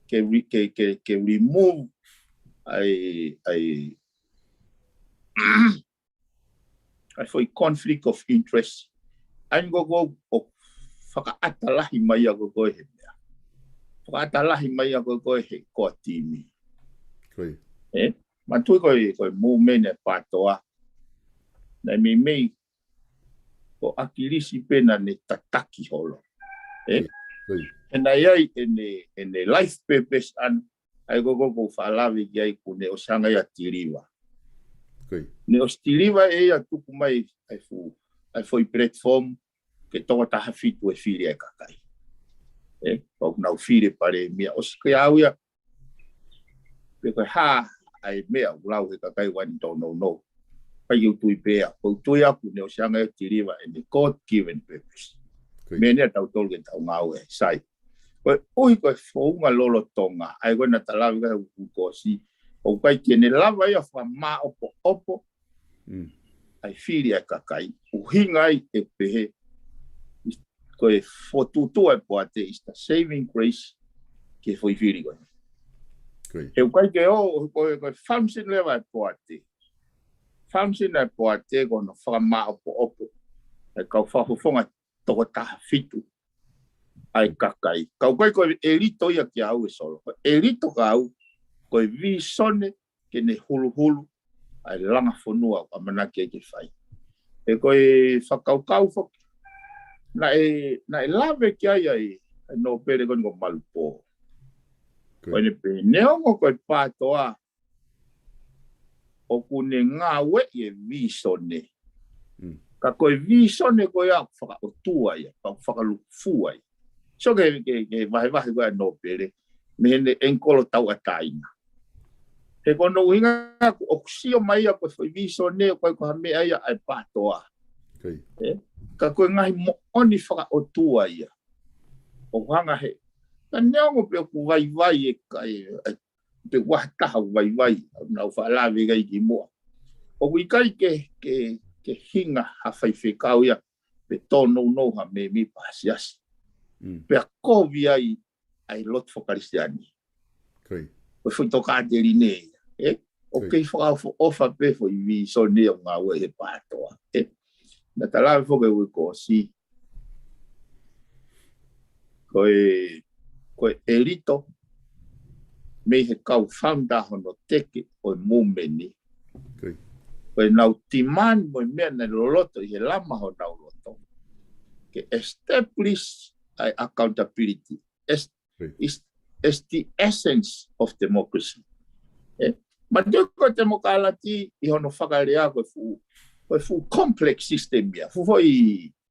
ke, re, ke, ke, ke remove ʻa e, ʻa e, ʻa e foʻi conflict of interest. ʻA ia ko ē ʻoku fakaʻata lahi mai ʻa ko ē he meʻa. Fakaʻata lahi mai ʻa ko ē he core team. Ko ia. Ē? Manatuʻi ko e, ko e movement ʻa e PATOA. Naʻe meimei ko ʻAkilisi pē naʻa ne tataki holo. Ē? Ko ia. He naʻe ʻi ai ʻene, ʻene life purpose ʻana, ʻa ia ko ē ʻoku ou faʻa lave ki ai kuo ne ʻosi hanga ia ʻo deliver. Ko ia. Ne ʻosi deliver ʻe ia, tuku mai ʻa e fuʻu, ʻa e foʻi platform ke toko taha fitu ʻe fili ʻa e kakai. Ē, pea ʻoku nau fili ʻa e palēmia, ʻosi ko ia au ia, pe ko e hā ʻa e meʻa ʻoku lau he kakai ʻoku ʻikai tōnounou. ʻIkai ke u tui pē au, ʻoku ou tui au kuo ne ʻosi hanga ia ʻo deliver ʻene God given purpose. Ko ia. Meʻa ni ʻa tautolu ke tau ngāue ai, sai. Koeʻuhi ko e founga lolotonga, ʻa ia ko ē naʻa ta lave ki ai he uike kuo ʻosi, ʻoku ʻikai ke ne lava ia ʻo fakamāʻopoʻopo Mm. ʻa e fili ʻa e kakai, ʻuhinga ia ʻeku pehē, ko e fokotuʻutuʻu ʻa e poate is the saving grace ki he foʻi fili ko ē. Ko ia. He ʻoku ʻikai ke ʻo, ko e, ko e function leva ʻa e poate. Function ʻa e poate ko hono fakamāʻopoʻopo ʻa e kau fakafofonga toko taha fitu ʻa e kakai. Ka ʻoku ʻikai ko e ʻelito ia kia au ʻe Solo. Ko e ʻelito kia au, ko e vīsone ke ne huluhulu ʻa e langa fonua ʻoku ʻamanaki ke fai. Ē, ko e fakakaukau foki naʻe, naʻe lave ki ai ʻa e, ʻa e nōpele ko eni ko Malupō. Ko ia. Ko ʻene pehē, neongo ko e PATOA ʻoku ne ngāueʻi e vīsone. Mm. Ka ko e vīsone ko ia ʻoku fakaʻotua ia, pea ʻoku fakalūkufua ia. So ke, ke, ke vahevahe ko ē ʻa e nōpele mei heʻene ʻengikolo tauʻatāina. He ko hono ʻuhinga ʻoku, ʻoku sio mai ia ko e foʻi vīsone ʻoku ʻikai ko ha meʻa ia ʻa e PATOA. Ko ia. Ē? Ka ko e ngaahi moʻoni fakaʻotua ia. ʻOku hanga he, ka neongo pē ʻoku vaivai e kai, ʻa e pe ua taha ʻoku vaivai, ʻa ia naʻa ku faʻa lave ki ai kimuʻa. ʻOku ʻikai ke, ke, ke hinga ha faifekau ia, pe tōnounou ha mēmipa siasi. Mm. Pea kovi ai ʻa e lotu faka-Kalisitiane. Ko ia. Ko e foʻi tokāteline ia, ē? ʻOku kei fakaʻofoʻofa pē foʻi vīsone ʻoku ngāueʻi he PATOA, ē? Naʻa ta lave foki he uike kuo ʻosi. Ko e, ko e ʻelito mei he kau founder hono teke ʻo e movement ni. Ko ia. Ko ʻenau demand mo e meʻa naʻe loloto ʻi he lama honau loto ke establish ʻa e accountability. Es-, Ko ia. is, is the essence of democracy. Ē? Manatuʻi ko e temokalati ʻi hono fakalea ko e fuʻu, ko e fuʻu complex system ia. Fuʻu foʻi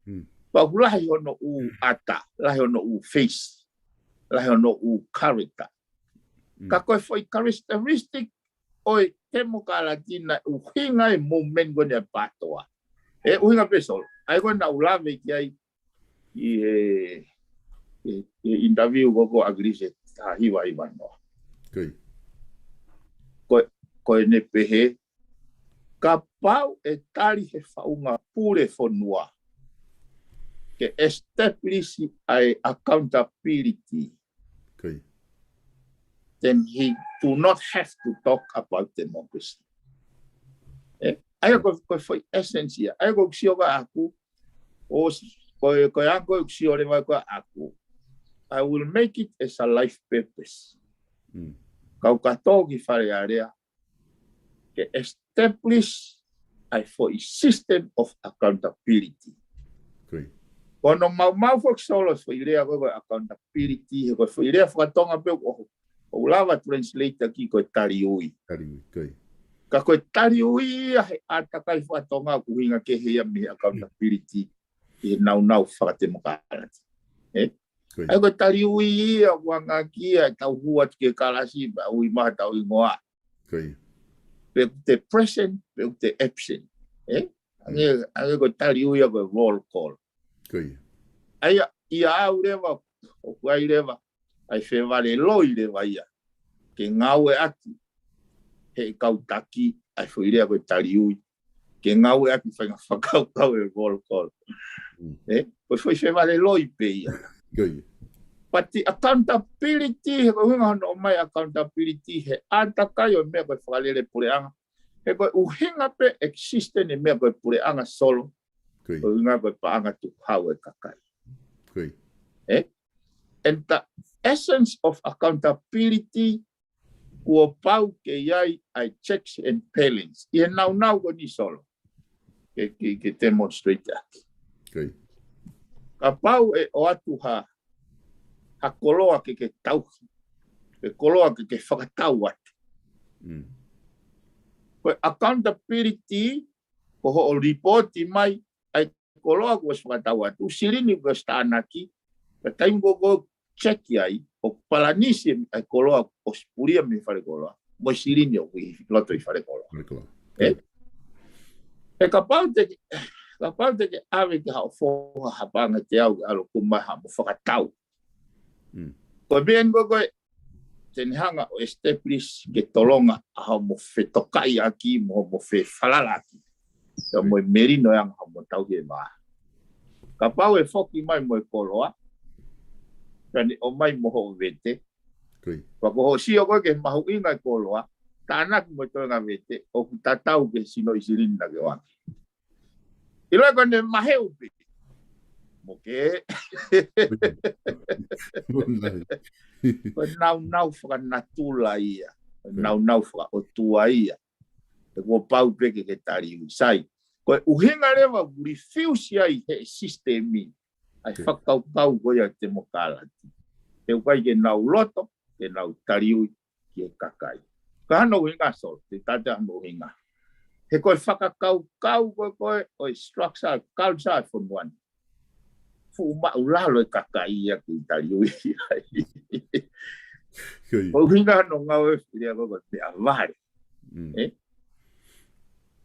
Mm. Pea ʻoku lahi hono ʻū ʻata, lahi hono ʻū face, lahi hono ʻū character. Mm. Ka ko e foʻi characteristic ʻo e temokalati naʻe ʻuhinga e movement ko eni ʻa e PATOA. ʻE ʻuhinga pē Solo. ʻA ia ko ē naʻa ku lave ki ai ʻi he, he, he interview ko ē ko ʻAkilisi taha hiva hiva noa. Ko ia. Ko, ko ʻene pehē, kapau ʻe tali he faʻunga pule fonua ke establish ʻa e accountability, Ko ia. then he do not have to talk about democracy. ʻE, ʻa ia ko, ko e foʻi essence ia. ʻA ia ko ʻeku sio ko ē ʻaʻaku, ʻo s-, ko e, ko e anga ko ē ʻeku sio leva ko ē ʻaʻaku. I will make it as a life purpose. Mm. Kau kātoa ki Fale Alea, ke establish ʻa e foʻi system of accountability. Ko ia. Ko hono maumau foki Solo foʻi lea ko ē ko e accountability, he ko e foʻi lea fakatonga pē ʻoku, ʻoku lava translate ʻaki ko e taliui. Taliui, ko ia. Ka ko e taliui ia he ʻātakai fakatonga ʻoku ʻuhinga kehe ia mei he accountability ʻi he nāunau fakatemokalati. ʻE? Ko ia. ʻA ia ko e taliui ia ʻoku anga ki ai ʻetau hū atu ki he kalasi, pea ui mai hotau hingoa. Ko ia. Pe ʻoku te present, pe ʻoku te absent. ʻE? ʻA ia, ʻa ia ko e taliui ia ko e roll call. Ko ia. ʻA ia, ʻia au leva, ʻoku ʻi ai leva ʻa e fevaleloi leva ia ke ngāueʻaki ʻe he kau taki ʻa e foʻi lea ko e taliui ke ngāueʻaki he faʻahinga fakakaukau ʻo e roll call. Mm. ʻE? Ko foʻi fevale loi pē ia. But the accountability, he ko e ʻuhinga hono ʻomai accountability, he ʻātakai ʻo e meʻa ko e fakalele puleʻanga. He ko e ʻuhinga pē existence e meʻa ko e puleʻanga Solo. Ko e ʻuhinga ko e paʻanga tukuhau e kakai. And the essence of accountability, kuo pau ke ʻi ai ʻa e checks and balance. ʻI he naunau ko eni Solo. Ke, ke, ke demonstrate ʻaki. Kapau ʻe ʻoatu ha, ha koloa ke ke tauhi. Ke koloa ke ke fakatau atu. Ko e accountability, ko hoʻo lipooti mai, ʻa e koloa kuo ʻosi fakatau atu, silini kuo ʻosi tānaki, ka taimi ko ē ʻoku check ai, ʻoku palanisi ʻa e koloa kuo ʻosi pulia mei fale koloa, mo e silini ʻoku ʻi loto ʻi fale koloa. He kapau te ke, kapau te ke ʻave ki haʻo foha ha paʻanga ʻe teau ke ʻalu ʻo kumi mai haʻamo fakatau. Ko e meʻa eni ko ē, te ne hanga ʻo establish ke tolonga ʻa hoʻomo fetokaʻiʻaki mo hoʻomo fefalalaʻaki. Pea mo e melino e anga hoʻomo tauhi e vā. Kapau ʻe foki mai mo e koloa, pea ne ʻomai mo hoʻo vete. Pea ko hoʻo sio ko ē ki he mahuʻinga e koloa, tānaki mo e toenga vete, ʻoku tatau ki he sinoʻi silini naʻa ke ʻoange. ʻIlo ko ʻene maheʻu pē. Mo ke. Ko e naunau fakanatula ia. Ko e naunau fakaʻotua ia. He kuo pau pē ke ke tali ui sai. Ko e ʻuhinga leva ʻoku refuse ai he system ʻa e fakakaukau ko ia temokalati. He ʻoku ʻikai ke nau loto, ke nau tali ui ki he kakai. Ka hano ʻuhinga Solo, te tata hano ʻuhinga. He ko e fakakaukau ko ē, ko ē, ʻo e structure, culture e fonua ni. Fuʻu maʻulalo e kakai ia ke tali ui ai. Ko e ʻuhinga hano ngāue fili ko ē, ko e meʻavale.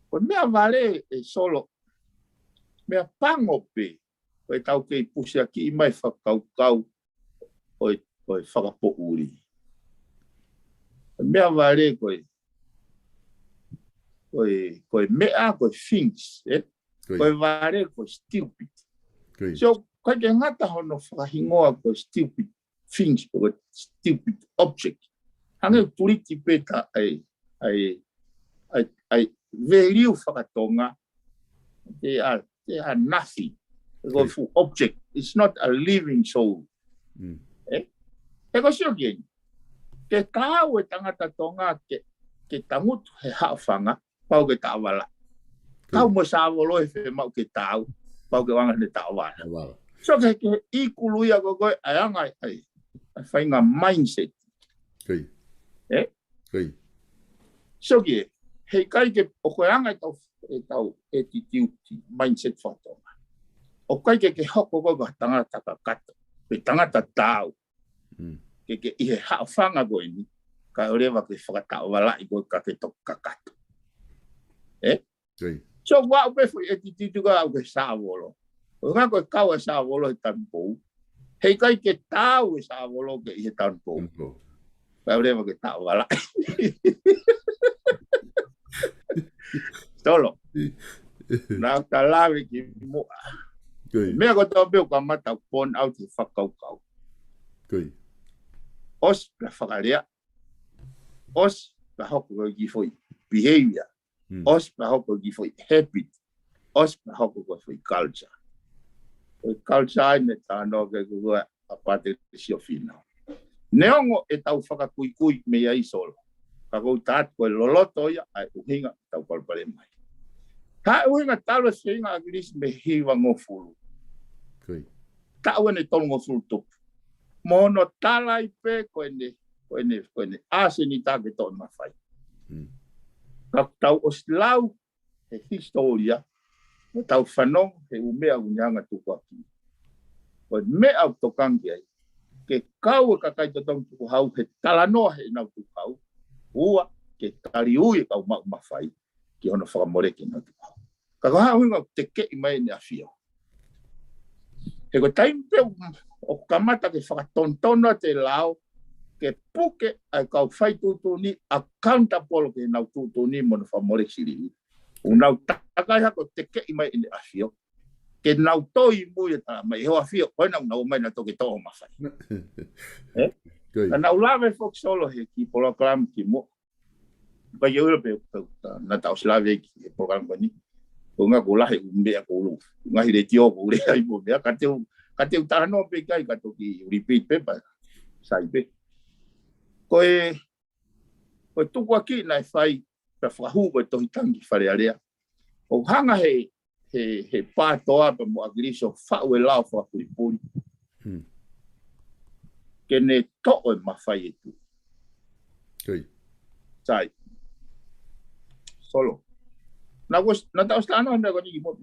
Ko e meʻavale e Solo, meʻapango pē, ko e tau kei pusiakiʻi mai fakakaukau ʻo e, ʻo e fakapoʻuli. Meʻavale ko e, ko e, ko e meʻa, ko e things, ē? Ko e vale, ko e stupid. So, ʻikai ke ngata hono fakahingoa ko e stupid things, ko e stupid object. Hangē ʻoku tuliti pē ta ai, ai, ai, ai, value fakatonga. They are, they are nothing. Ko e fuʻu object. It's not a living soul. Ē? He ko e sio ki ai. Ke tau e tangata Tonga ke, ke tangutu he haʻofanga, pau ke taʻovala. Tau mo e sāvolo he fiemaʻu ke tau, pau ke ʻoange ʻene taʻovala. So ke, ke ʻi kulu ia ko ē, ʻa e anga ai, ʻa e faʻahinga mindset. Ē? So ke, heʻikai ke ʻoku ʻi ai e anga e tau, e tau attitude, mindset fakatonga. ʻOku ʻikai ke ke hoko ko ē ko e tangata kakato, pe tangata tau. Ke ke ʻi he haʻofanga ko eni, kae ʻoua leva ke fakataʻovalaʻi koe ka ke toki kakato. Ē? So, ʻoku ʻi ai pē foʻi attitude ka ʻoku ke sāvolo. ʻOku ʻikai ko e kau e sāvolo he tanupou. Heʻikai ke tau e sāvolo ke ʻi he tanupou. Kae ʻoua leva ke taʻovalaʻi. Solo. Naʻa ta lave ki muʻa. Meʻa ko ē tau pē ʻoku kamata ʻo point out he fakakaukau. ʻOsi pea fakalea. ʻOsi pea hoko ko e kiʻi foʻi behavior. ʻOsi pea hoko ko e kiʻi foʻi habit. ʻOsi pea hoko ko e foʻi culture. Ko e culture ai ne tano ke kukua a Pātele Siofina. Neongo e tau fakakuikui mei ai Solo. Ka ʻoku ou tala atu ko e loloto ia ʻa e ʻuhinga tau palopalema ai. Ka ʻuhinga talu e feinga ʻa ʻAkilisi mei he hivangofulu. Taʻu ʻene tolungofulu tupu. Mo hono tala ai pē ko ʻene, ko ʻene, ko ʻene ʻāsenita ke toʻo mafai. Ka tau ʻosi lau he hisitōlia, mo tau fanongo he ʻū meʻa ʻoku ne hanga tukuaki. Ko e meʻa ʻoku tokanga ki ai, ke kau e kakai totongi tukuhau he talanoa heʻenau tukuhau, ua, ke tali ui e kau maʻu mafai ki hono fakamoleki ʻenau tukuhau. Ka ko e hā e ʻuhinga ʻoku tekeʻi mai ʻEne ʻAfio. He ko e taimi pē ʻoku kamata ke fakatonutonu atu e lao, ke puke ʻa e kau fai tuʻutuʻuni, accountable ki heʻenau tuʻutuʻuni mo hono fakamoleki silini. ʻOku nau takai hake ʻo tekeʻi mai ʻEne ʻAfio. ke nau toe ʻi mui ʻo tala mai, ʻe hoa fio, ko ena naʻa nau ō mai naʻa nau toki toʻo mafai. Ē? Ka naʻa ku lave foki Solo he kiʻi polokalama kimuʻa. Ka ʻi ʻilo pē, naʻa tau ʻosi lave ki he polokalama ko eni. Ko e ʻuhinga ko e lahi ʻū meʻa ko ʻulu. Ngaahi letiō ko ʻulu ai mo e meʻa, ka te u, ka te u talanoa pē ki ai ka toki repeat pē pea sai pē. Ko e, ko e tukuakiʻi naʻe fai, pea fakahū ko e tohi tangi Fale Alea. ʻO hanga he, he, he pātoa pea mo ʻAkilisi ʻo faʻu e lao fakapulipuli. Ke ne toʻo e mafai ʻe tuʻi. Sai. Solo. Naʻa ku ʻosi, naʻa tau ʻosi talanoa he meʻa ko eni kimuʻa.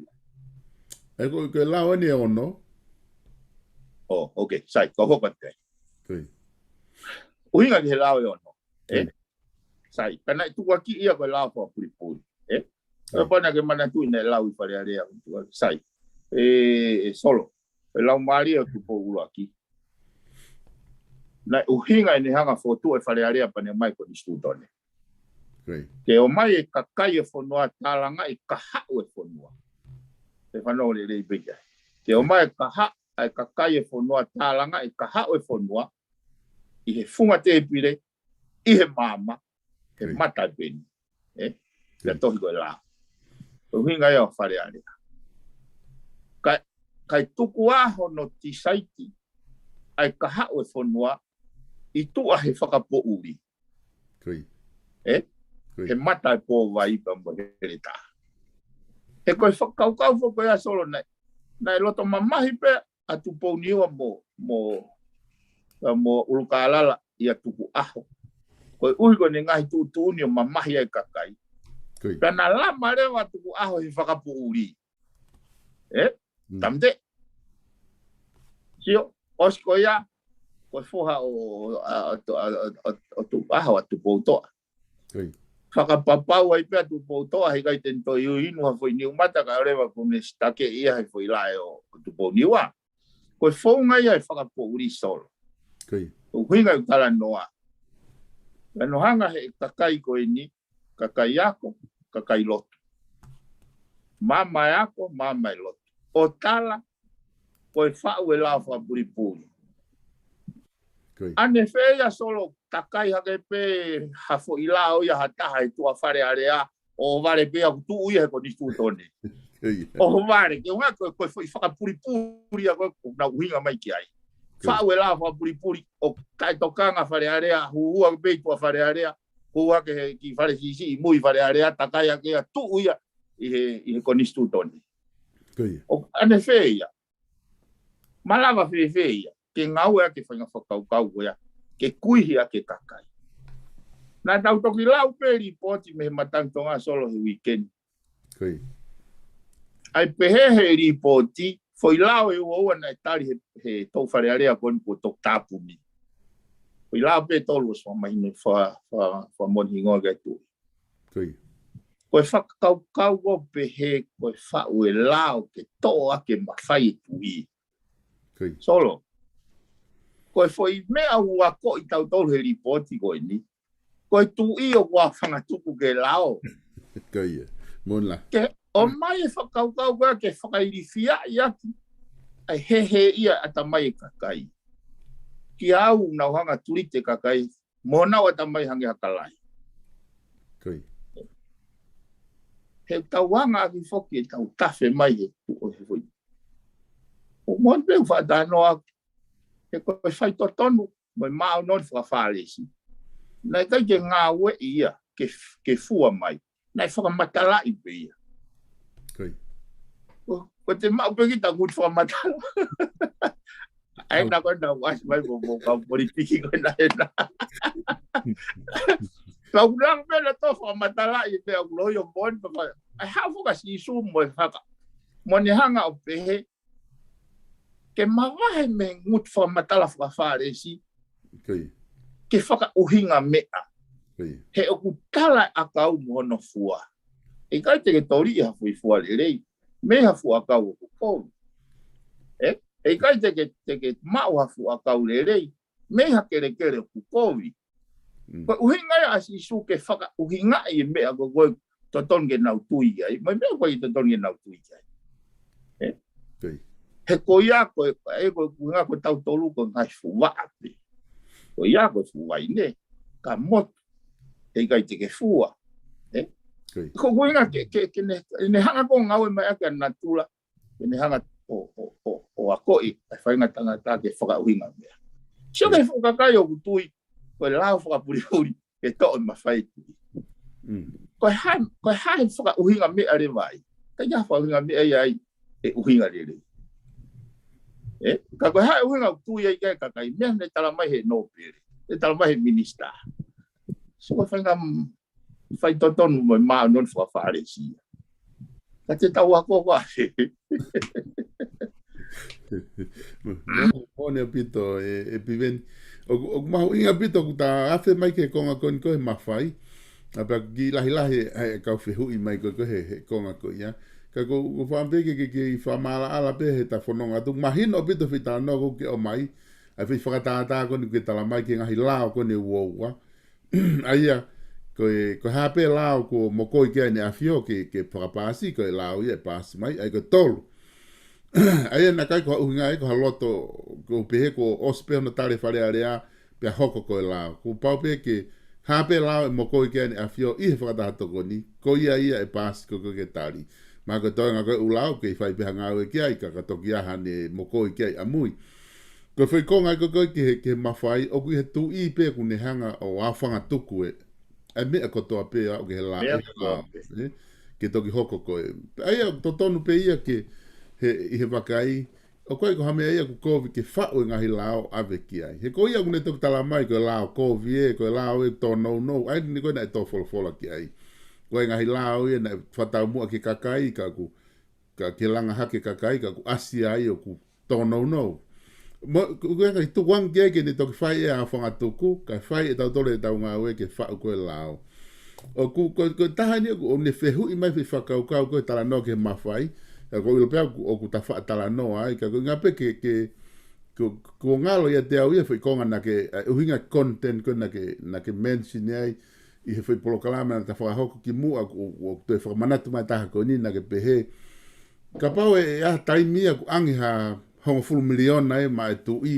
ʻE ko, ko e lao eni ʻe ono. ʻO, okay, sai, ko hoko atu ai. ʻUhinga ki he lao ʻe ono. Ē? Sai, ka naʻe tukuakiʻi ia ko e lao fakapulipuli. Ē? ʻE pau naʻa ke manatuʻi naʻe lau ʻi Fale Alea. Sai. ʻE, ʻe Solo. ʻE lau mālie ʻo Tupou ʻUluaki. Naʻe ʻuhinga ʻene hanga fotu e Fale Alea pea ne mai ko e konisitūtone. Ke ō mai e kakai e fonua tālanga e kahaʻu e fonua. ʻE fanongo lelei pē ki ai. Ke ō mai e kaha, e kakai e fonua tālanga e kahaʻu e fonua. ʻI he funga tēpile, ʻi he maama, he mata peni. Ē? Pea tohi ko e lao. Ko e ʻuhinga ia ʻo Fale Alea. Ka, ka e tuku ʻa hono tisaiti, ʻa e kahaʻu e fonua, ʻi tuʻa he fakapoʻuli. Ē? He mata e pōvai pea mo e heletā. He ko e fakakaukau foki ko ia Solo naʻe, naʻe loto mamahi pē ʻa Tupouniua mo, mo, mo ʻUlukālala ʻia Tukuʻaho. Koeʻuhi ko ʻene ngaahi tuʻutuʻuni ʻo mamahi ai kakai. Pea na lama leva Tukuʻaho he fakapoʻuli. Ē? Tamte. Sio, ʻosi ko ia, ko e foha ʻo, ʻa, ʻo, ʻo, ʻo, ʻo Tukuʻaho ʻa Tupoutoʻa. Fakapapau ai pē ʻa Tupoutoʻa, heʻikai te ne toe inu ha foʻi niu mata kae ʻoua leva kuo ne sitake ia he foʻi laʻe ʻo, ʻo Tupouniua. Ko e founga ia e fakapoʻuli Solo. Ko e ʻuhinga ʻeku talanoa. Ka naʻe hanga he kakai ko eni, kakai ako, kakai lotu. Maama e ako, maama e lotu. ʻO tala, ko e faʻu e lao fakapulipuli. ʻAnefē ia Solo, takai hake pē ha foʻi lao ia ha taha ʻi tuʻa Fale Alea, ʻo vale pē ʻoku tuʻu ia he konisitūtone. ʻO vale, ke ʻuhinga ko e, ko e foʻi fakapulipuli ia ko ē naʻa ku ʻuhinga mai ki ai. Faʻu e lao fakapulipuli, ʻo taʻetokanga Fale Alea, huhua pē ʻi tuʻa Fale Alea, huhua ki he, ki Fale Siʻisiʻi ʻi mui Fale Alea, takai hake ia tuʻu ia ʻi he, ʻi he konisitūtone. ʻO ʻanefē ia. Malava fēfē ia, ke ngāueʻaki e faʻahinga fakakaukau ko ia, ke kuihi ʻaki e kakai. Naʻa tau toki lau pē lipooti mei he Matangi Tonga Solo he uike ni. ʻA e pehē he lipooti, foʻi lao ʻe ua ua naʻe tali he, he toʻu Fale Alea ko eni kuo toki tāpuni. Foʻi lao pē ʻe tolu ʻosi fakamahino fa, fa, fakamoʻoni hingoa ki ai tuʻi. Ko e fakakaukau ʻo pehē ko e faʻu e lao ke toʻo ʻaki e mafai e tuʻi. Solo. Ko e foʻi meʻa ʻoku akoʻi tautolu he lipooti ko eni. Ko e tuʻi ʻoku ʻaofangatuku ke lao. Ke ʻomai e fakakaukau ko ia ke fakailifiaʻi ʻaki ʻa e heheʻi ʻa e ʻatamai e kakai. Ki au naʻa ku hanga tulite kakai mo nau ʻatamai hangē ha kalai. He tau anga ʻaki foki e tau tafe mai he tuʻo he foʻi. ʻO moʻoni pē ʻeku faʻa talanoa ʻaki, he ko e faitotonu mo e māʻoniʻoni faka-Fālesi. Naʻe ʻikai ke ngāueʻi ia, ke, ke fua mai. Naʻe fakamatalaʻi pē ia. Ko, ko te maʻu pē kita ngutu fakamatala. ʻAi naʻa ko ena ʻoku ʻasi mai mo, mo kau politiki ko ena ena. Kau nang pē naʻa tau fakamatalaʻi pē ʻoku loi ʻo moʻoni pē. ʻAi haʻu foki ʻa Sīsū mo e faka. Mo ne hanga ʻo pehē. Ke mavahe mei he ngutu fakamatala faka-Fālesi. Ke fakaʻuhinga meʻa. He ʻoku tala e ʻakau mo hono fua. ʻIkai te ke toli ha foʻi fua lelei. Mei ha fuʻu ʻakau ʻoku kovi. ʻE? ʻIkai te ke, te ke maʻu ha fuʻu ʻakau lelei. Mei ha kelekele ʻoku kovi. Ko e ʻuhinga ia ʻa Sīsū ke fakaʻuhingaʻi e meʻa ko ē totonu ke nau tui ai. Mo e meʻa ko ē totonu ke nau tui ai. ʻE? He ko ia ko e, e ko e ʻuhinga ko tautolu ko e ngaahi fuvaʻa pē. Ko ia ko e fuvaʻa ʻi he, ka motu, ʻe ʻikai te ke fua. Ē? Ko e ʻuhinga ke, ke, ke ne, ne hanga ko e ngāue mai ʻaki ʻa natula, ke ne hanga ʻo, ʻo, ʻo, ʻo akoʻi ʻa e faʻahinga tangata ke fakaʻuhinga meʻa. Sio ki he fuʻu kakai ʻoku tui ko e lao fakapulipuli ke toʻo e mafai e tuʻi. Ko e hā, ko e hā e fakaʻuhinga meʻa leva ai? ʻIkai ha fakaʻuhinga meʻa ia ai ʻe ʻuhinga lelei. Ē? Ka ko e hā e ʻuhinga ʻoku tui ai ki ai e kakai, meʻa ne talamai he nōpele, ne talamai he minisitā. Sio ki he faʻahinga faitotonu mo e māʻoniʻoni fakafalesi ia. Ka te tau ako ko ē. Moʻoni ʻaupito, ē, ʻe Piveni. ʻOku, ʻoku mahuʻinga ʻaupito ʻoku ta afe mai ki he konga ko eni ko e mafai. ʻA pea kiʻi lahilahi e, e kau fehuʻi mai ko ē ko e he, he konga ko ia. Ka ko, ko fāmili ke, ke, ke fakamaʻalaʻala pē he ta fononga atu. Mahino ʻaupito e foʻi talanoa ko ē ke ʻomai. ʻA e foʻi fakatātā ko eni ke talamai ki he ngaahi lao ko eni ʻe ua ua. ʻA ia, ko e, ko e hā pē lao kuo mokoi ki ai ʻEne ʻAfio ke, ke fakapaasi, ko e lao ia ʻe paasi mai, ʻa ia ko e tolu. ʻA ia naʻe ʻikai ko ha ʻuhinga ia ko ha loto, ko e pehē kuo ʻosi pē hono tali e Fale Alea, pea hoko ko e lao. Kuo pau pē ke, hā pē lao ʻe mokoi ki ai ʻEne ʻAfio ʻi he Fakataha Tokoni, ko ia ia ʻe paasi ko ē ke tali. Mahalo ko e toenga ko e ʻū lao, kei fai pē ha ngāue ki ai, ka, ka toki ʻi ai haʻane mokoi ki ai ʻamui. Ko e foʻi konga ia ko ē ki he, ki he mafai, ʻoku ʻi he tuʻi pē ʻoku ne hanga ʻo aofangatuku e, ʻa e meʻa kotoa pē ʻoku ʻi he lao, ʻi he lao, ē? Ke toki hoko ko ē. ʻA ia, totonu pē ia ke, he, ʻi he vakai, ʻoku ʻikai ko ha meʻa ia ʻoku kovi ke faʻu e ngaahi lao ʻave ki ai. He ko ia ʻoku ne toki talamai ko e lao kovi ē, ko e lao ē tōnounou, ʻa ia ko ē naʻe tō folofola ki ai. Ko e ngaahi lao ia naʻe fakataumuʻa ki he kakai, ka ʻoku ka ke langa hake kakai, ka ʻoku ʻasi ai ʻoku tōnounou. Mo, ko, ko e ngaahi tukuange ki ai ke ne toki fai e aofangatuku, kae fai ʻe tautolu ʻetau ngāue ke faʻu ko e lao. ʻOku, ko, ko e taha eni ʻoku, ʻoku ne fehuʻi mai foʻi fakakaukau ko e talanoa ki he mafai, ka ʻoku ou ʻilo pē ʻoku, ʻoku ta faʻa talanoa ai, ka ko e ʻuhinga pē ke, ke, ko, ko e ngalo ʻiate au ia foʻi konga naʻa ke, ʻa e ʻuhinga content ko ē naʻa ke, naʻa ke mention ai, ʻi he foʻi polokalama naʻa ta fakahoko kimuʻa, ʻoku, ʻoku, ʻoku toe fakamanatu mai taha ko eni naʻa ke pehē. Kapau ʻe, ʻe ʻi ai ha taimi ia ʻoku ʻange ha hongofulu miliona ē maʻa e tuʻi,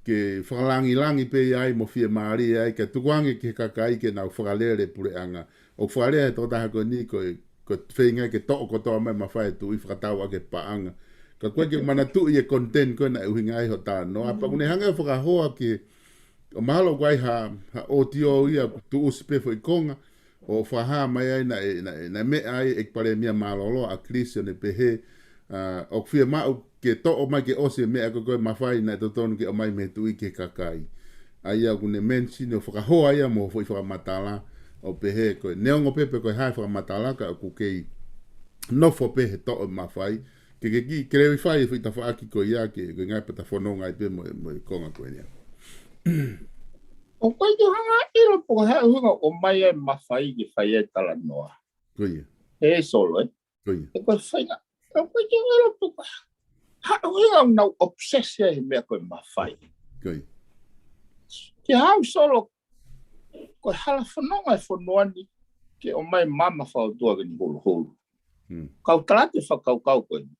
ke fakalangilangi pē ia ai mo fiemālie ai, ke tukuange ki he kakai ke nau fakalele puleʻanga. ʻOku fakalea he tokotaha ko eni ko e, ko e feinga ke toʻo kotoa mai e mafai e tuʻi fakatau ʻaki e paʻanga. Ka ko e ke manatuʻi e content ko ē naʻe ʻuhinga ai hoʻo talanoa. Pea ʻoku ne hanga ʻo fakahoa ki he ʻo mahalo ʻoku ʻi ai ha, ha ʻōtiō ia ʻoku tuʻusi pē foʻi konga, ʻo fakahā mai ai naʻe, naʻe, naʻe meʻa ai e ʻEiki Palēmia Mālōlō ʻa Kilisi ʻo ne pehē, ʻa, ʻoku fiemaʻu ke toʻo mai ke ʻosi e meʻa ko ē ko e mafai naʻe totonu ke ʻomai mei he tuʻi ki he kakai. ʻA ia ʻoku ne mention ʻo fakahoa ia mo e foʻi fakamatala ʻo pehē ko e neongo pē pe ko e hā e fakamatala ka ʻoku kei nofo pē he toʻo e mafai, ke, ke kiʻi clarify e foʻi tafaʻaki ko ia ke, ko e ngaahi pata fononga ai pē mo, mo e konga ko eni. ʻOku ʻikai ke u hanga ʻo ʻilo pe ko e hā e ʻuhinga ʻoku ʻomai ai e mafai ke fai ai e talanoa. Ko ia. Ē Solo, ē? Ko ia. ʻE ko e faʻahinga, ʻoku ʻikai ke u ʻilo pe ko e hā e ʻuhinga ʻoku nau obsess ai he meʻa ko e mafai. Ko ia. Ki he hā Solo, ko e hala fononga e fonua ni ke ʻomai e maama fakaʻotua ke ne huluhulu. Kau tala atu e fakakaukau ko eni.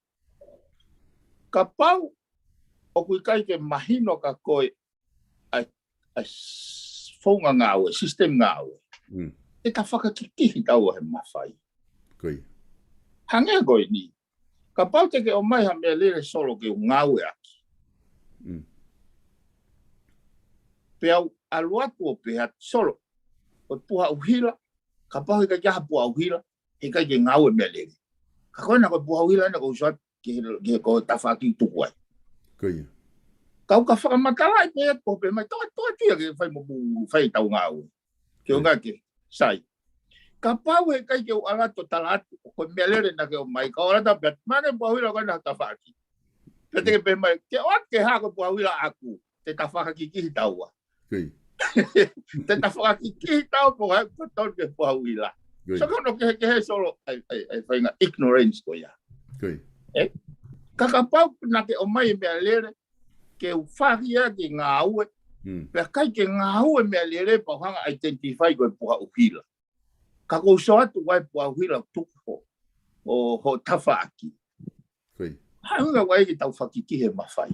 Kapau ʻoku ʻikai ke mahino kia koe ʻa e, ʻa e s-, founga ngāue, system ngāue, ʻe ta fakakikihi taua he mafai. Ko ia. Hangē ko eni. Kapau te ke ʻomai ha meʻalele Solo ke u ngāueʻaki. Pea u ʻalu atu ʻo pehē atu Solo, ʻoku puha ʻuhila, kapau he ʻikai ke ʻi ai ha puha ʻuhila, he ʻikai ke ngāue e meʻalele. Ka ko ena ko e puha ʻuhila ena ʻoku ou sio atu ki he, ki he ko e tafaʻaki ʻoku tuku ai. Ko ia. Kau ka fakamatalaʻi pē atu ko e pehē mai, toʻa, toʻa atu ia ke fai mo mou fai ʻetau ngāue. Ke ʻuhinga ke sai. Kapau he ʻikai ke u ʻalu atu ʻo tala atu, ko e meʻalele naʻa ke ʻomai, kau ʻalu atu pē atu, mahalo ko e puha ʻuhila ko ena he tafaʻaki. Pea te ke pehē mai, ke ʻoatu ke hā ko e puha ʻuhila ʻaʻaku, te ta fakakikihi taua. Ko ia. Te ta fakakikihi taua pe ko e hā e totonu ki he puha ʻuhila. Ko ia. So ko hono kehekehe Solo ʻa e, ʻa e, ʻa e faʻahinga ignorance ko ia. Ko ia. Ē? Ka kapau naʻa ke ʻomai e meʻalele, ke u fai ia ke ngāue. Pea ʻikai ke ngāue e meʻalele pea u hanga ʻo identify ko e puha ʻuhila. Ka ʻoku ou sio atu ʻoku ʻi ai e puha ʻuhila tuku ho, ho, ho tafaʻaki. Ko ia. Hanga ʻoku ʻai ke tau fakiki he mafai.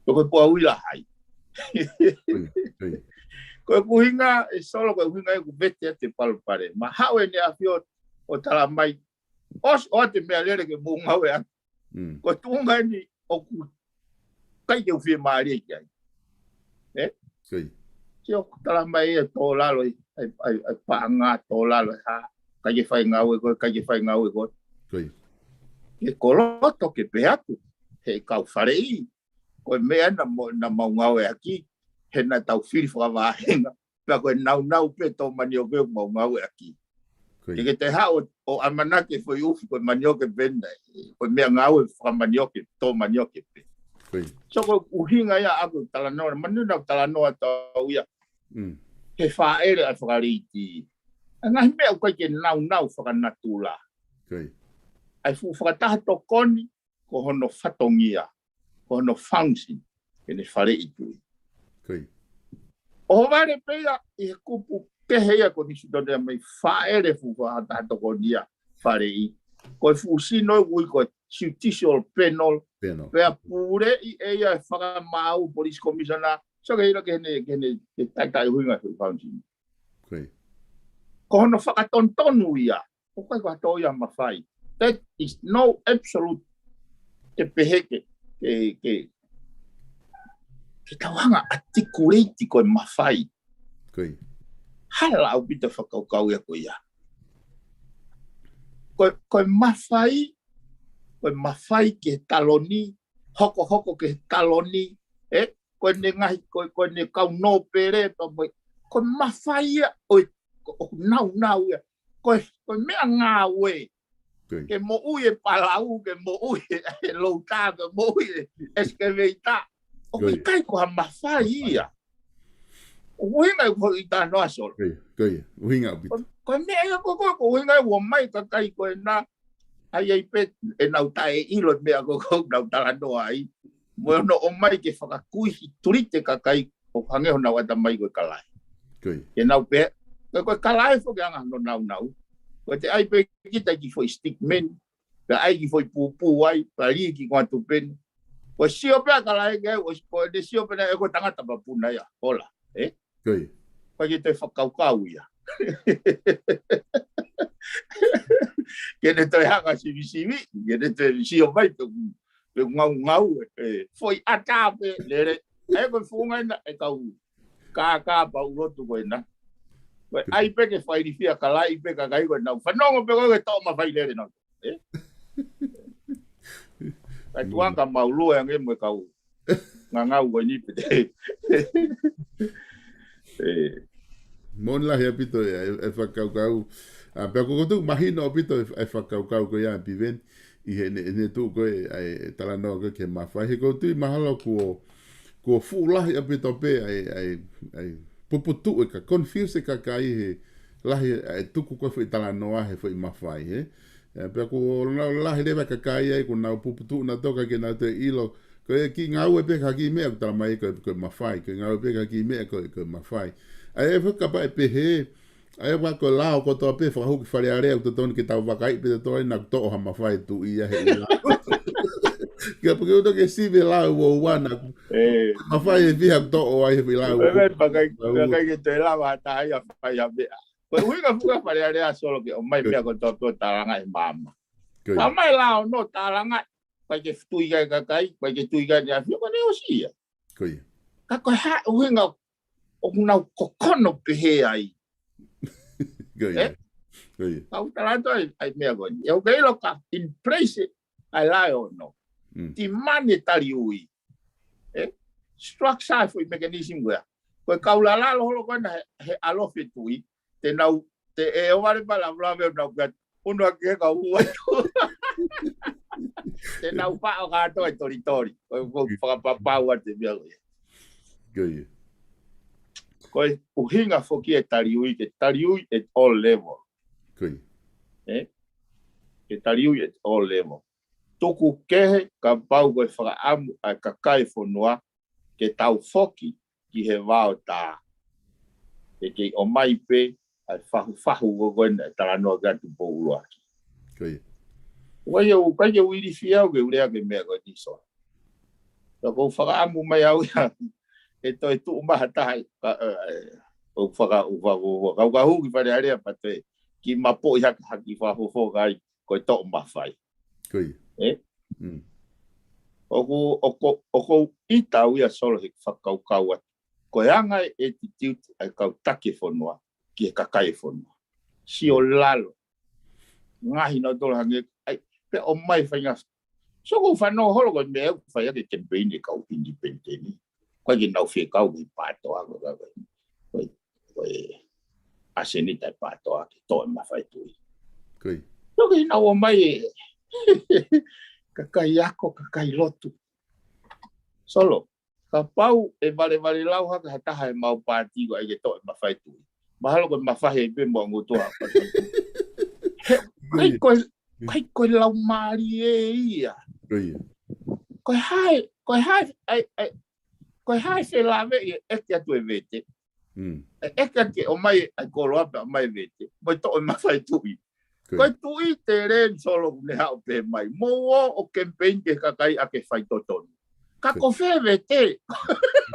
Ko e pō ʻa uila hai. Ko e ʻuhinga, ʻe Solo, ko e ʻuhinga ʻeku vete atu e palopalema. Haʻu ʻEne ʻAfio ʻo tala mai, ʻosi ʻoatu e meʻalele ke mou ngāueʻaki. Ko e tuʻunga eni ʻoku ʻikai ke u fiemālie ki ai. Ē? Sio, ʻoku tala mai ʻe tō lalo ʻi, ʻai, ʻai, ʻai paʻanga tō lalo ʻi ha, ʻikai ke fai ngāue ko ē, ʻikai ke fai ngāue ko ē. Ke koloto ke pehē atu, he kau faleʻi, ko e meʻa naʻa mo-, naʻa mau ngāueʻaki, he naʻa tau fili fakavāhenga, pea ko e naunau pē tō manioke ʻoku mau ngāueʻaki. Ke ke te haʻu ʻo ʻamanaki foʻi ʻufi ko e manioke pē ena, ko e meʻangāue fakamanioke, tō manioke pē. So ko e ʻuhinga ia ʻaku talanoa, manina talanoa tau ia. He fāʻele ʻa e fakaleiti. ʻA e ngaahi meʻa ʻoku ʻikai ke naunau fakanatula. ʻA e fuʻu fakataha tokoni, ko hono fatongia, ko hono function, ʻene faleʻi tui. ʻOhovale pē ia ʻi he kupu kehe ia ko Nisitone mai fāʻele fuʻu fakataha tokoni ia faleʻi. Ko e fuʻu sino ʻoku ui ko e judicial panel, pea puleʻi ʻe ia e fakamaau police commissioner, so ke ʻilo ke ne, ke ne, ke taʻetaʻeʻuhinga he function. Ko hono fakatonutonu ia, ʻoku ʻikai ko ha tō ia mafai. That is no absolute. Ke pehē ke, ke, ke, ke tau hanga articulate ko e mafai. Hala ʻaupito fakakaukau ia ko ia. Ko, ko e mafai, ko e mafai ke taloni, hokohoko ke taloni, ē? Ko ʻene ngaahi, ko, ko ʻene kau nōpele, pea mo e, ko e mafai ia, ʻo e, ko, ʻoku naunau ia. Ko e, ko e meʻangāue. Ke moʻui e palau, ke moʻui e, e louta, ke moʻui e excavator. ʻOku ʻikai ko ha mafai ia. ʻUhinga ʻeku talanoa, Solo. ʻUhinga ʻaupito. Ko, ko e meʻa ia ko, ko, ko e ʻuhinga ʻoku ʻomai kakai ko ena, ʻai ai pē ʻenau taʻeʻilo meʻa ko, ko ʻenau talanoa ai. Mo hono ʻomai ke fakakuihi tulite kakai ʻoku hangē honau ʻatamai ko e kalae. Ke nau pehē, ko, ko e kalae foki anga hono naunau. Ko e te ʻai pē kita ki foʻi stickman, pea ʻai ki foʻi pūpū ai, pea lī ki ko atu pē. Ko e sio pē ʻa e kalae ke, ʻo, ko ʻene sio pē naʻe ko e tangata papuna ia, hola, ē? Ko e ke toe fakakaukau ia. Ke ne toe hanga sivisivi, ke ne toe sio mai pe, pe ngaungaue, ē, foʻi ʻata pē, lele. ʻAi ko e funga ena, e kau kākā pau lotu ko ena. Ko e ʻai pē ke fakailifia kalae pē kakai ko ena. Fanongo pē ko e toʻo mafai lele nau. Ē? Kai tuanga mau lue ange mo e kau. Ngangau ko eni pē te. Ē. Moʻoni lahi ʻaupito ia, e, e fakakaukau. ʻA, pea ko ʻeku tui mahino ʻaupito e, e fakakaukau ko ia ʻa Piveni. ʻI heʻene, ʻene tuʻu ko ē, ʻa e talanoa ko ē ki he mafai. He ʻoku ou tui mahalo kuo, kuo fuʻu lahi ʻaupito pē, ʻa e, ʻa e, ʻa e puputuʻu e ka confuse e kakai he lahi, ʻa e tuku ko ē foʻi talanoa he foʻi mafai, ē? Ē, pea kuo la-, lahi leva e kakai ai, kuo nau puputuʻu nautolu kae ʻikai ke nau toe ʻilo. Ko e kiʻi ngāue pē ha kiʻi meʻa ʻoku tala mai ko e, ko e mafai, ko e ngāue pē ha kiʻi meʻa ko e, ko e mafai. ʻA ia ʻe fakapapau ʻe pehē, ʻa ia ʻoku ʻi ai ko e lao kotoa pē fakahū ki Fale Alea ʻoku totonu ke tau vakaiʻi pē tautolu ai naʻa ku toʻo ha mafai tuʻi ia he ʻū lao. Ka pea ke u toki sivi e lao ʻe ua ua naʻa ku mafai ʻe fiha ʻoku toʻo ai he foʻi lao ʻe ua ua. Pea ʻikai, pea ʻikai ke toe lava ha taha ia fai ha meʻa. Ko e ʻuhinga fuka Fale Alea, Solo, ke ʻomai meʻa kotoa pē ʻo tālanga he maama. Ka mai lao no tālanga, ʻikai ke tui ki ai kakai, ʻikai ke tui ki ai ʻEne ʻAfio, ko ʻene ʻosi ia. Ka ko e hā e ʻuhinga ʻoku nau kokono pehē ai. Ē? Kau tala atu ai, ʻai meʻa ko eni. ʻOku ke ʻilo ka in place ʻa e lao no. Ti mane tali ui. Ē? Structure foʻi mechanism ko ia. Ko e kau lālalo holo ko ena he, he ʻalofi e tuʻi. Te nau, te ʻe ʻohovale pē ʻa e lavelave ʻo nau pea. Unu a ke kau ua tu. Te nau paʻo kātoa e tolitoli. Ko e, ko e fakapapau atu e meʻa ko ia. Ko e ʻuhinga foki e tali ui, ke tali ui at all level. Ē? Ke tali ui at all level. Tuku kehe kapau ko e fakaʻamu ʻa e kakai e fonua, ke tau foki ki he vao tā. Ke kei ʻomai pē ʻa e fahufahu ko ē naʻe talanoa ki ai Tupou ʻUluaki. ʻIkai ke u, ʻikai ke u ilifia au ke u lea ki he meʻa ko eni, Solo. Ka ʻoku ou fakaʻamu mai au ia, ʻe toe tuʻu mai ha taha, ka, ē, ē, ʻoku faka-, ʻoku faka-, ʻoku faka-, kau ka hū ki Fale Alea pea toe kiʻi mapoʻi hake ha kiʻi fakafofonga ai, ko e toʻo mafai. Ko ia. Ē? Mm. ʻOku, ʻoku, ʻoku ou ʻita au ia, Solo, he fakakaukau atu. Ko e anga e attitude ʻa e kau taki e fonua ki he kakai e fonua. Sio lalo. Ngaohi nautolu hangē, ʻai, pea ʻomai faʻahinga. So ʻoku ou fanongo holo ko e meʻa ʻoku fai ʻaki e campaign e kau independent. ʻIkai ke nau fie kau ki he PATOA, ko e, ko e, ko e, ko e ʻasenita e PATOA ke toʻo e mafai tuʻi. Ko ia. So ke nau ō mai e kakai ako, kakai lotu. Solo, kapau ʻe valevale lau hake ha taha ʻe he mau pāti ko ē ke toʻo e mafai tuʻi, mahalo ko e mafai pē mo e ngutu ha pāti. He, ʻikai ko e, ʻikai ko e laumālie ia. Ko ia. Ko e hā e, ko e hā e, ʻai, ʻai, ko e hā e felāveʻi e ʻeke atu e vete. Mm. E ʻeke atu ke ʻomai e koloa pea ʻomai e vete. Mo e toʻo e mafai tuʻi. Ko ia. Ko e tuʻi tele eni, Solo, ʻoku ne haʻu pē mai. Mou ō ʻo campaign ki he kakai ʻa e faitotonu. Ka ko ia. Ko fē vete?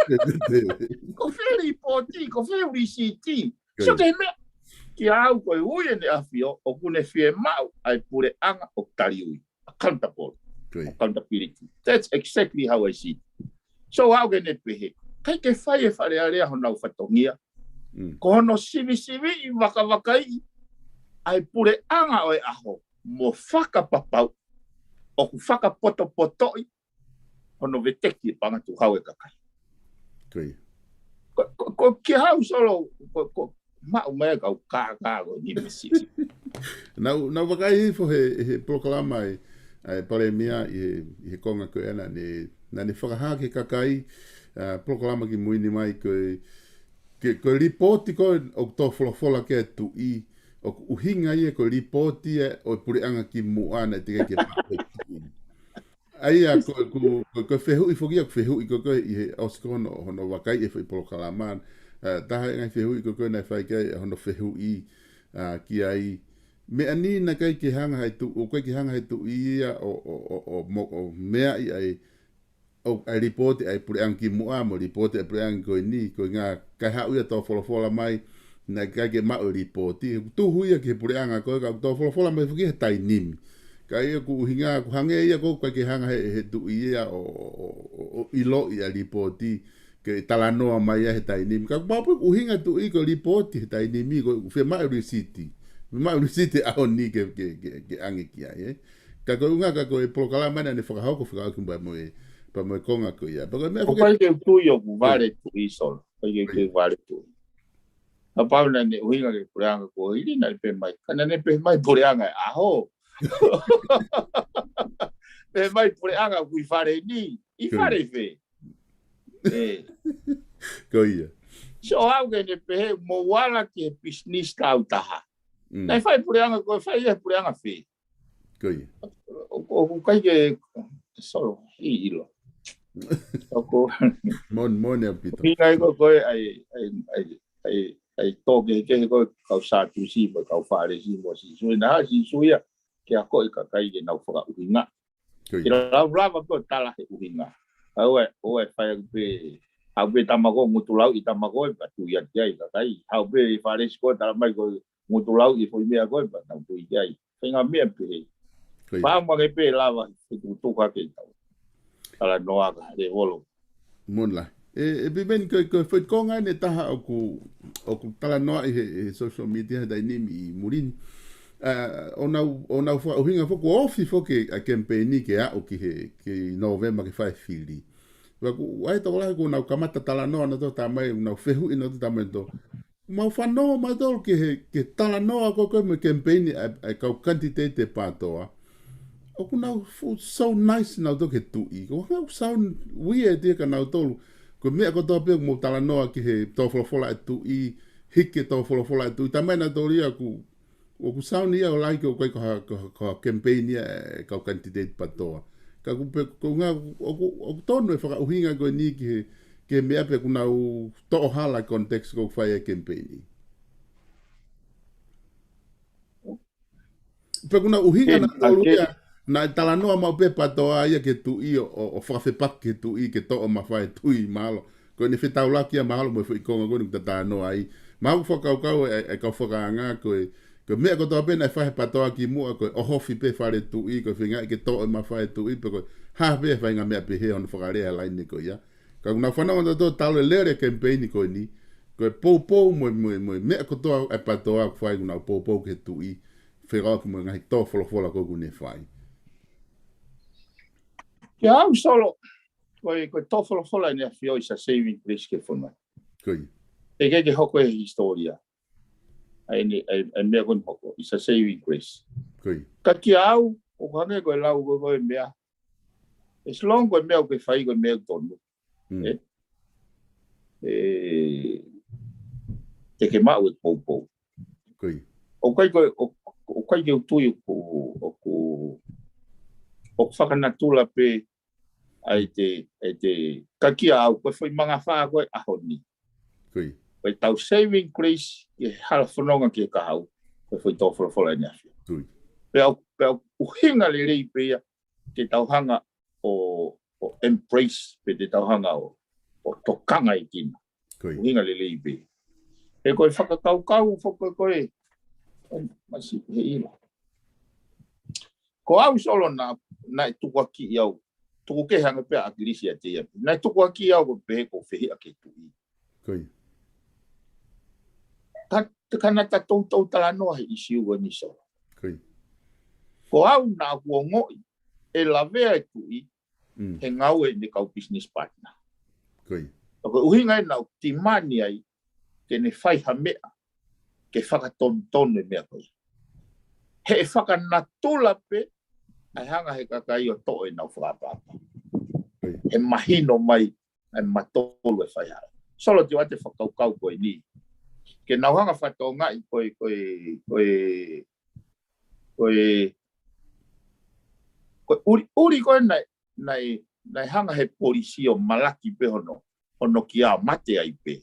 Ko fē vete? Ko fē lipooti? Ko fē lisiti? Ko ia. So ke meʻa, kiate au ko e ui ʻEne ʻAfio, ʻoku ne fiemaʻu ʻa e puleʻanga ʻo taliui. Accountable. Ko ia. Accountability. That's exactly how I see it. So au ke ne pehē, ʻikai ke fai ʻe Fale Alea honau fatongia. Mm. Ko hono sivisiviʻi vakavakaiʻi ʻa e puleʻanga ʻo e ʻaho mo fakapapauʻi ʻoku fakapotopotoʻi hono veteki e paʻanga tuʻuhau e kakai. Ko ia. Ko, ko, ko kiate au, Solo, ko, ko, maʻu mai e kau kākā ko eni misi. Naʻa ku, naʻa ku vakai hifo he, he polokalama ʻa e, ʻa e Palēmia ʻi he, ʻi he konga ko ē naʻa ne, naʻa ne fakahā ki he kakai, ʻa, polokalama kimui ni mai ko e, ke, ko e lipooti ko ē ʻoku tō folofola ki ai e tuʻi, ʻoku ʻuhinga ia ko e lipooti ia ʻo e puleʻanga kimuʻa naʻe teʻeki ai ke maʻu e tuʻi. ʻA ia, ko, ko, ko, ko e fehuʻi foki ia, ko e fehuʻi ko ē ʻi he ʻosi ko hono, hono vakai e foʻi polokalama. ʻA, taha e ngaahi fehuʻi ko ē naʻe fai ki ai, hono fehuʻi, ʻa, ki ai. Meʻa ni naʻe ʻikai ke hanga ʻe he tuʻi, ʻoku ʻikai ke hanga ʻe he tuʻi ia ʻo, ʻo, ʻo, ʻo, mo, ʻo meaʻi ʻa e, ʻo, ʻa e lipooti ʻa e puleʻanga kimuʻa, mo e lipooti ʻa e puleʻanga ko eni, ko e ʻuhinga, kae haʻu ia ʻo tō folofola mai, naʻe ʻikai ke maʻu e lipooti, he ʻoku tuhu ia ki he puleʻanga ko ē, ka ʻoku tō folofola mai foki he taimi ni. Ka ia ʻoku ʻuhinga, ʻoku hangē ia ʻoku ʻikai ke hanga ʻe he, he tuʻi ia ʻo, ʻo, ʻo, ʻo ʻiloʻi ʻa e lipooti, ke talanoa mai ia he taimi ni. Ka ʻoku pau pē ʻuhinga tuʻi ko e lipooti he taimi ni, ko e fiemaʻu e lisiti. Fiemaʻu e lisiti ʻaho ni ke, ke, ke, ke ʻange ki ai, ē. Ka ko e ʻuhinga ka ko e polokalama naʻa ne fakahoko fekauʻaki pea mo e, pea mo e konga ko ia. Pea ko e meʻa ʻoku ʻikai ke u tui ʻoku vale tuʻi, Solo. ʻIkai ke u tui vale tuʻi. Kapau naʻa ne ʻuhinga ki he puleʻanga kuo hili naʻa ne pehē mai. Ka naʻa ne pehē mai puleʻanga ʻaho. Pehē mai puleʻanga ʻoku ʻi fale ni. ʻI fale fē? Ē. Ko ia. So au ke ne pehē mou ala ki he business kautaha. Mm. Naʻe fai puleʻanga ko ē, fai ia he puleʻanga fē? Ko ia. ʻO, ʻoku ʻikai ke, Solo, ʻi ʻilo. ʻOku. Mon, mon ʻaupito. ʻUhinga ia ko ē, ʻai, ʻai, ʻai, ʻai, ʻai tō kehekehe ko ē, kau Sātusi, mo e kau Fālesi, mo Sīsū, naʻe haʻu Sīsū ia ke akoʻi e kakai ke nau fakaʻuhinga. Ko ia. Ke lau lava ko e tala he ʻuhinga. ʻA ʻoua, ʻoua ʻe fai ʻaki pē, haʻu pē tama ko ē, ngutu lauʻi tama ko ē, pea tui atu ki ai e kakai. Haʻu pē Fālesi ko ē, tala mai ko e ngutu lauʻi e foʻi meʻa ko ē, pea nau tui ki ai. Faʻahinga meʻa pehē. Ko ia. Pea mo e pē lava, fetukutuku hake ʻetau talanoa ka lēvolo. Monla. ʻE, ʻe Piveni, ko e, ko e foʻi konga eni ʻe taha ʻoku, ʻoku talanoaʻi he, he social media he taimi ni ʻi muli ni. ʻA, ʻoku nau, ʻoku nau fakaʻuhinga foki, kuo ofi foki ʻa e kemipeini ke aʻu ki he, ki Nōvema ke fai e fili. Pea ʻoku ʻi ai e tokolahi kuo nau kamata talanoa nautolu, tā mai, nau fehuʻi nautolu, tā mai nautolu. Mau fanongo mautolu ki he, ki he talanoa ko ē ko ē mo e kemipeini ʻa e, ʻa e kau kanititeiti e PATOA. ʻOku nau fu-, so nice nautolu ki he tuʻi. Ko e hā ʻoku sound weird ia kia nautolu. Ko e meʻa kotoa pē ʻoku mou talanoa ki he tō folofola ʻa e tuʻi, hiki e tō folofola ʻa e tuʻi. Tā mai nautolu ia ʻoku, ʻoku sound ia ʻo lahi ko e, ko e, ko ha, ko ha, ko ha kemipeini ia e kau kanititeiti PATOA. Ka ʻoku pehē, ko e ʻuhinga, ʻoku, ʻoku tonu e fakaʻuhinga ko eni ki he, ki he meʻa pe ʻoku nau toʻo hala e context ʻoku fai ai e kemipeini. Pe ʻoku nau ʻuhinga nautolu ia, naʻe talanoa maʻu pē PATOA ia ki he tuʻi ʻo, ʻo, ʻo fakafepaki ki he tuʻi ke toʻo e mafai e tuʻi mahalo. Ko ʻene fetaulaki ia mahalo mo e foʻi konga ko eni ʻoku ta talanoa ai. Mahalo ʻoku fakakaukau e, e kau fakaanga ko e, ko e meʻa kotoa pē naʻe fai he PATOA kimuʻa ko e ʻohofi pē fale tuʻi, ko e feingaʻi ke toʻo e mafai e tuʻi, pe ko e hā pē e faʻahinga meʻa pehē hono fakalea he laine ko ia. Ka ʻoku nau fanongo tautolu talu e lele e kemipeini ko eni, ko e poupou mo, mo, mo e meʻa kotoa e PATOA ʻoku fai ʻoku nau poupou ki he tuʻi, fekauʻaki mo e ngaahi tō folofola ko ē ʻoku ne fai. Kia au Solo, ko e, ko e tō folofola ʻEne ʻAfio is a saving grace ki he fonua. Ko ia. ʻIkai ke hoko he hisitōlia ʻa eni, ʻa e, ʻa e meʻa ko eni hoko, is a saving grace. Ko ia. Ka kia au, ʻoku hangē ko e lau ko ē ko e meʻa, as long ko e meʻa ʻoku ke fai ko e meʻa ʻoku tonu. Mm. ʻE, ʻe, te ke maʻu e poupou. Ko ia. ʻOku ʻikai ko, ʻo, ʻoku ʻikai ke u tui ʻoku, ʻoku, ʻoku fakanatula pē ʻa e te, ʻa e te, ka kia au, ko e foʻi mangafā ko e ʻaho ni. Ko ia. Ko e tau saving grace ki he hala fononga ki he kahaʻu, ko e foʻi tō folofola ʻEne ʻAfio. Ko ia. Pea, pea ʻuhinga lelei pē ia, te tau hanga ʻo, ʻo embrace, pe te tau hanga ʻo, ʻo tokanga ʻi kina. Ko ia. ʻUhinga lelei pē. He ko e fakakaukau, foko ko e, ʻo, masi, he ila. Ko au Solo naʻa, naʻe tukuakiʻi au. Tuku ke hanga pē ʻa ʻAkilisi ʻiate ia. Naʻe tukuakiʻi au ko e pehē ko e fehiʻa ki he tuʻi. Ko ia. Ka, ka naʻa ta toutou talanoa he ʻisiū ko eni Solo. Ko ia. Ko au naʻa ku ongoʻi, ʻe lavea e tuʻi, Mm. he ngāue ʻene kau business partner. Ko ia. Ko e ʻuhinga ʻena ʻoku timani ai, ke ne fai ha meʻa, ke fakatonutonu e meʻa ko ia. He ʻe fakanatula pē, ʻa e hanga he kakai ʻo toʻo ʻenau fakaʻapaʻapa. Ko ia. He mahino mai, ʻa e matolu e faihala. Solo te u ʻoatu e fakakaukau ko eni. Ke nau hanga fakatokangaʻi ko e, ko e, ko e, ko e, ko e ʻuli, ʻuli ko e naʻe, naʻe, naʻe hanga he polisi ʻo malaki pē hono, hono kia mate ai pē.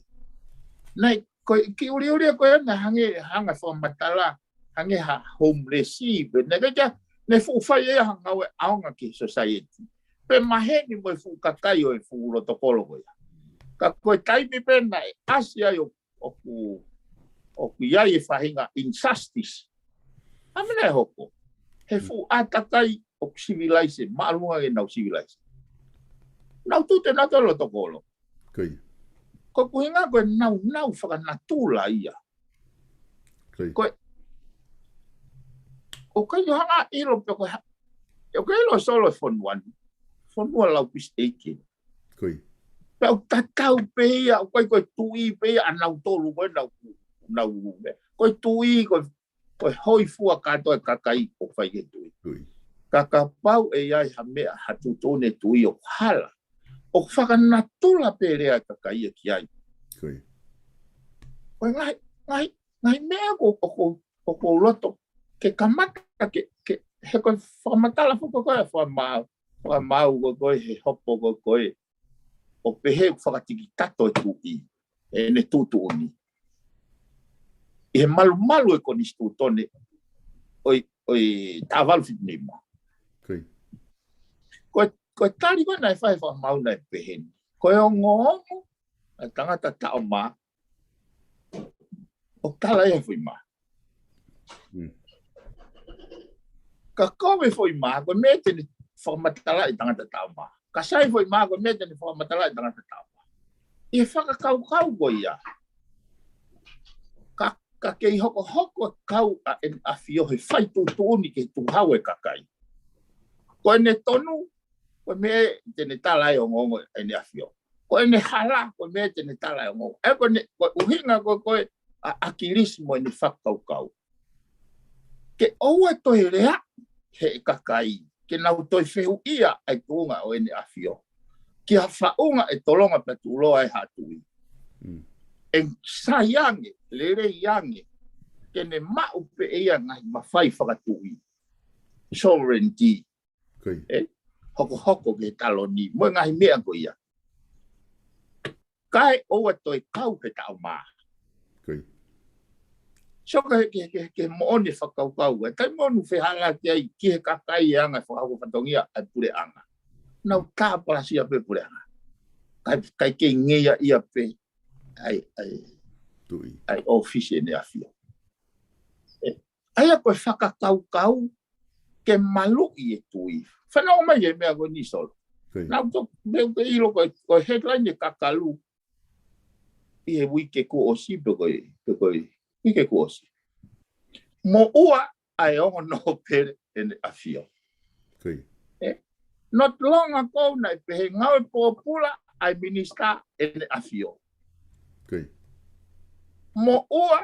Naʻe, ko e kiʻi ʻuliʻuli ko e naʻe hanga, hanga fakamatala, hangē ha homeless pē. Naʻe ʻikai ke, naʻe fuʻu fai ʻe ia ha ngāue ʻaonga ki he society. Pea maheni mo e fuʻu kakai ʻo e fuʻu lotokolo ko ia. Ka ko e taimi pē naʻe ʻasi ai ʻo ʻoku, ʻoku ʻi ai e faʻahinga injustice. ʻA e meʻa naʻe hoko. He fuʻu ʻātakai ʻoku civilized, māʻolunga ke nau civilized. Nau tute nau tolo tokolo. Ko ia. Ko e ʻuhinga ko e nau, nau fakanatula ia. Ko ia. Ko e, ʻoku ʻikai ke u hanga ʻilo pe ko e hā, ʻoku ʻikai ʻilo Solo e fonua ni. Fonua lau pisi ʻeiki. Ko ia. Pea ʻoku tatau pē ia, ʻoku ʻikai ko e tuʻi pē ia, ʻa nautolu ko ē nau, nau, ko e tuʻi, ko e, ko e hōifua kātoa e kakai ʻoku fai ki he tuʻi. Ko ia. Ka kapau ʻe ʻi ai ha meʻa, ha tuʻutuʻuni e tuʻi ʻoku hala. ʻOku fakanatula pē lea e kakai ia ki ai. Ko ia. Ko e ngaahi, ngaahi, ngaahi meʻa ko, ʻoku, ʻoku ou loto ke kamata ke, ke, he ko e fakamatala foki ko ē, fakamaau, fakamaau ko ē, he hopo ko ē, ʻo pehē ʻoku fakatikitato e tuʻi, ʻene tuʻutuʻuni. ʻI he malumalu e konisitūtone, ʻo e, ʻo e taʻu valu fitu nima. Ko ia. Ko e, ko e tali ko ē naʻe fai he fakamaau naʻe pehē ni. Ko e ongoongo, ʻa e tangata taʻo mā, ʻoku tala ia he foʻi mā. Mm. Ka kovi e foʻi mā, ko e meʻa te ne fakamatalaʻi e tangata taʻo mā. Ka sai e foʻi mā, ko e meʻa te ne fakamatalaʻi e tangata taʻo mā. ʻI he fakakaukau ko ia. Ka, ka kei hokohoko e kau ʻa ʻEne ʻAfio he fai tuʻutuʻuni ke tuʻu hau e kakai. Ko ʻene tonu, ko e meʻa te ne tala ai e ongoongo ʻEne ʻAfio. Ko ʻene hala, ko e meʻa te ne tala ai e ongoongo. ʻE ko ʻene, ko e ʻuhinga ko ē ko ē ʻa, ʻa ʻAkilisi mo ʻene fakakaukau. Ke ʻoua toe lea he kakai, ke nau toe fehuʻia ʻa e tuʻunga ʻo ʻEne ʻAfio. Ki ha faʻunga ʻe tolonga pea tuʻuloa ai ha tuʻi. Mm. ʻE sai ange, lelei ange, ke ne maʻu pē ʻe ia ngaahi mafai fakatuʻi. Sovereignty. Ko ia. ʻE, hokohoko ki he taloni, mo e ngaahi meʻa ko ia. Kae ʻoua toe kau he taʻo mā. Ko ia. Sio ki he, ki he, ki he, ki he moʻoni e fakakaukau, ʻa e taimi ʻoku fehālaaki ai ki he kakai e anga e fakahoko fatongia ʻa e puleʻanga. Nau tāpalasia pē puleʻanga. Kae, kae kei ngeia ia pē ʻa e, ʻa e, Tuʻi. ʻa e ʻōfisi ʻEne ʻAfio. ʻE, ʻa ia ko e fakakaukau ke maluʻi e tuʻi. Fanongo mai he meʻa ko eni Solo. Ko ia. Naʻa ku, meʻa ʻoku ke ʻilo ko e, ko e headline e kakalu ʻi he uike kuo ʻosi pe ko e, pe ko e uike kuo ʻosi. Moʻua ʻa e ongo nōpele ʻEne ʻAfio. Ko ia. ʻE, not long ago naʻe pehē ngāue pōpula ʻa e minisitā ʻEne ʻAfio. Ko ia. Moʻua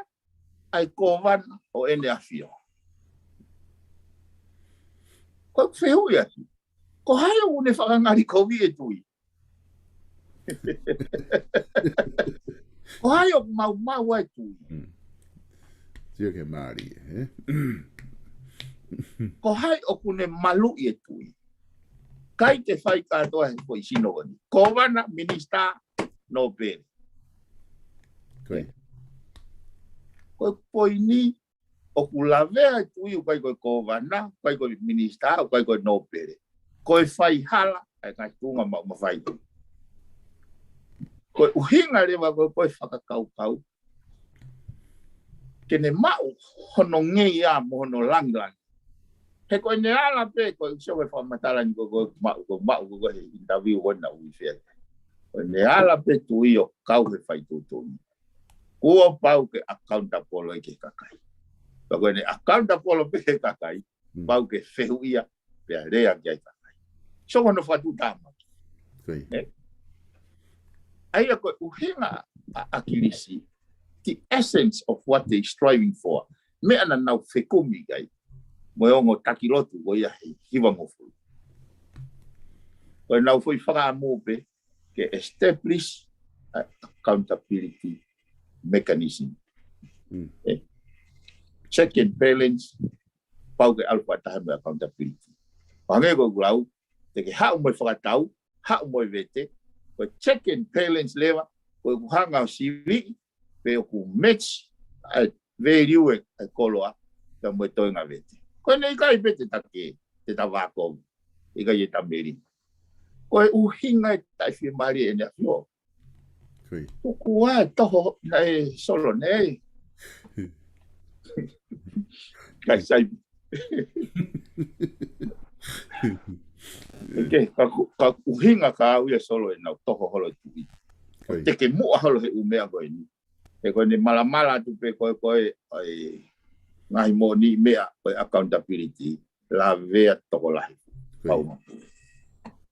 ʻa e kōvana ʻo ʻEne ʻAfio. Ko e fehuʻi atu. Ko hai ʻoku ne fakangalikoviʻi e tuʻi? Ko hai ʻoku maumau ai e tuʻi? Mm. Sio ki he mālie, ē? Ko hai ʻoku ne maluʻi e tuʻi? Kai ke fai kātoa he foʻi sino ko eni. Kōvana, minisitā, nōpele. Ko ia. Ko e poini ʻoku lavea e tuʻi ʻoku ʻikai ko e kōvana, ʻoku ʻikai ko e minisitā, ʻoku ʻikai ko e nōpele. Ko e faihala ʻa e ngaahi tuʻunga maʻu mafai. Ko e ʻuhinga leva ko e, ko e fakakaukau ke ne maʻu hono ngeia mo hono langilangi. He ko ʻene ala pē, ko e sio ki he fakamatala ni ko, ko e maʻu, ko e maʻu, ko, ko e interview ko ena ui fea. Ko ʻene ala pē tuʻi ʻo kau he fai tuʻutuʻuni. Kuo pau ke accountable ki he kakai. Pea ko ʻene accountable pē ki he kakai, Mm. pau ke fehuʻia, pea lea ki ai kakai. So hono fakatuʻutāmaki. Ko ia. Ē? ʻA ia ko e ʻuhinga ʻa, ʻa ʻAkilisi, the essence of what they striving for. Meʻa naʻa nau fekumi ki ai. Mo e ongo taki lotu ko ia he hivangofulu. Ko ʻenau foʻi fakaʻamu pē, ke establish a accountability mechanism. Mm. Eh, check and balance, pau ke ʻalu fakataha mo e accountability. Hangē ko ʻeku lau, te ke haʻu mo e fakatau, haʻu mo e vete, ko e check and balance leva, ko ʻeku hanga ʻo sivi, pe ʻoku match ʻa e value ʻa e koloa, pea mo e toenga vete. Ko ʻene ʻikai pē te ta kē, te ta vākovi, ʻikai ʻe ta meli. Ko e ʻuhinga e taʻefiemālie ʻEne ʻAfio. Ko ia. Tuku ā e toho naʻe Solo nei. Kai sai. Ke, ka ku-, ka ʻuhinga ka au ia Solo ʻenau toho holo e tuʻi. Ko ia. Te ke muʻa holo he ʻū meʻa ko eni. He ko ʻene malamala atu pē ko e, ko e, ʻa e ngaahi moʻoniʻi meʻa, ko e accountability, lavea tokolahi. Ko ia. Pau mapu.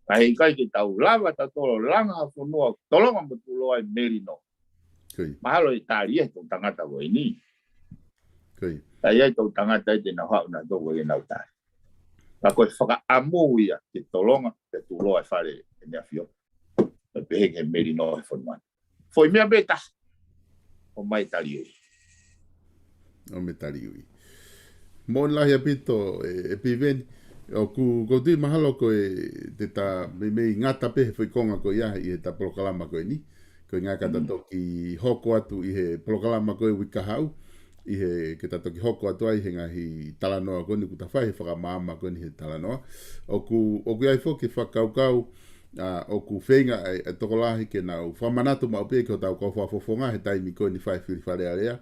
Ka he ʻikai ke tau lava tautolu langa ha fonua, tolonga mo tuʻuloa e melino. Ko ia. Mahalo ʻe tali ia e toʻutangata ko eni. Ko ia. Ka ʻi ai e toʻutangata ia te nau haʻu nautolu ko ia ʻenau tali. Ka ko e fakaʻamu ia ke tolonga, ke tuʻuloa e fale ʻEne ʻAfio. Pea pehē ki he melino he fonua. Foʻi meʻa pē taha. ʻOmai taliui. ʻOmai taliui. Moʻoni lahi ʻaupito, ē, ē Piveni. ʻOku, ʻoku ou tui mahalo ko e te ta meimei ngata pē he foʻi konga ko ia ʻi heʻeta polokalama ko eni. Ko e ʻuhinga ka ta Mm. toki hoko atu ʻi he polokalama ko e uike kahaʻu. ʻI he, ke ta toki hoko atu ai he ngaahi talanoa ko eni kuo ta fai he fakamaama ko eni he talanoa. ʻOku, ʻoku ʻi ai foki e fakakaukau, ʻa, ʻoku feinga ʻa e, ʻa e tokolahi ke nau fakamanatu maʻu pē ki hotau kau fakafofonga he taimi ko eni fai fili Fale Alea.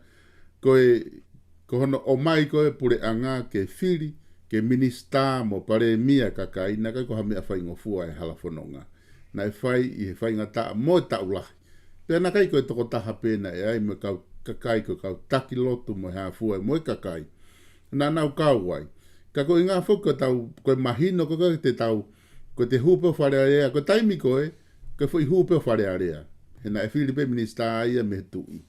Ko e, ko hono ʻomai ko e puleʻanga ke fili, ke minisitā mo palēmia kakai, naʻe ʻikai ko ha meʻa faingofua e hala fononga. Naʻe fai ʻi he faingataʻa mo e taʻu lahi. Pea naʻe ʻikai ko e tokotaha pē naʻe ʻi ai mo e kau kakai ko e kau taki lotu mo e hā fua mo e kakai. Naʻa nau kau ai. Ka ko e ʻuhinga foki ko ʻetau, ko e mahino ko e, ko e te tau, ko e te hū pē ʻo Fale Alea, ko e taimi ko e, ko e foʻi hū pē ʻo Fale Alea. He naʻe fili pē minisitā ia mei he tuʻi.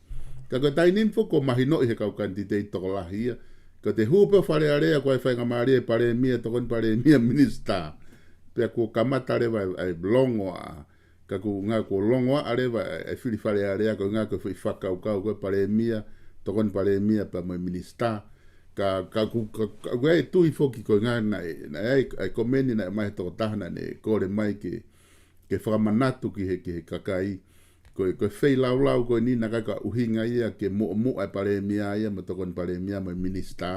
Ka ko e taimi ni foki ʻoku mahinoʻi he kau kanititeiti tokolahi ia. Ko e te hū pē ʻo Fale Alea, ko e faingamālie e palēmia, tokoni palēmia minisitā. Pea kuo kamata leva e, e longoaʻa. Ka ko e ʻuhinga kuo longoaʻa leva e, e fili Fale Alea, ko e ʻuhinga ko e foʻi fakakaukau ko e palēmia, tokoni palēmia pea mo e minisitā. Ka, ka ko e, ka, ka ko e tui foki ko e ʻuhinga naʻe, naʻe ʻi ai, ʻi ai e komeni naʻe ʻomai he tokotaha naʻa ne kole mai ke, ke fakamanatu ki he, ki he kakai, ko e, ko e feilaulau ko eni naʻe ʻikai ke ʻuhinga ia ke muʻomuʻa e palēmia ia mo e tokoni palēmia mo e minisitā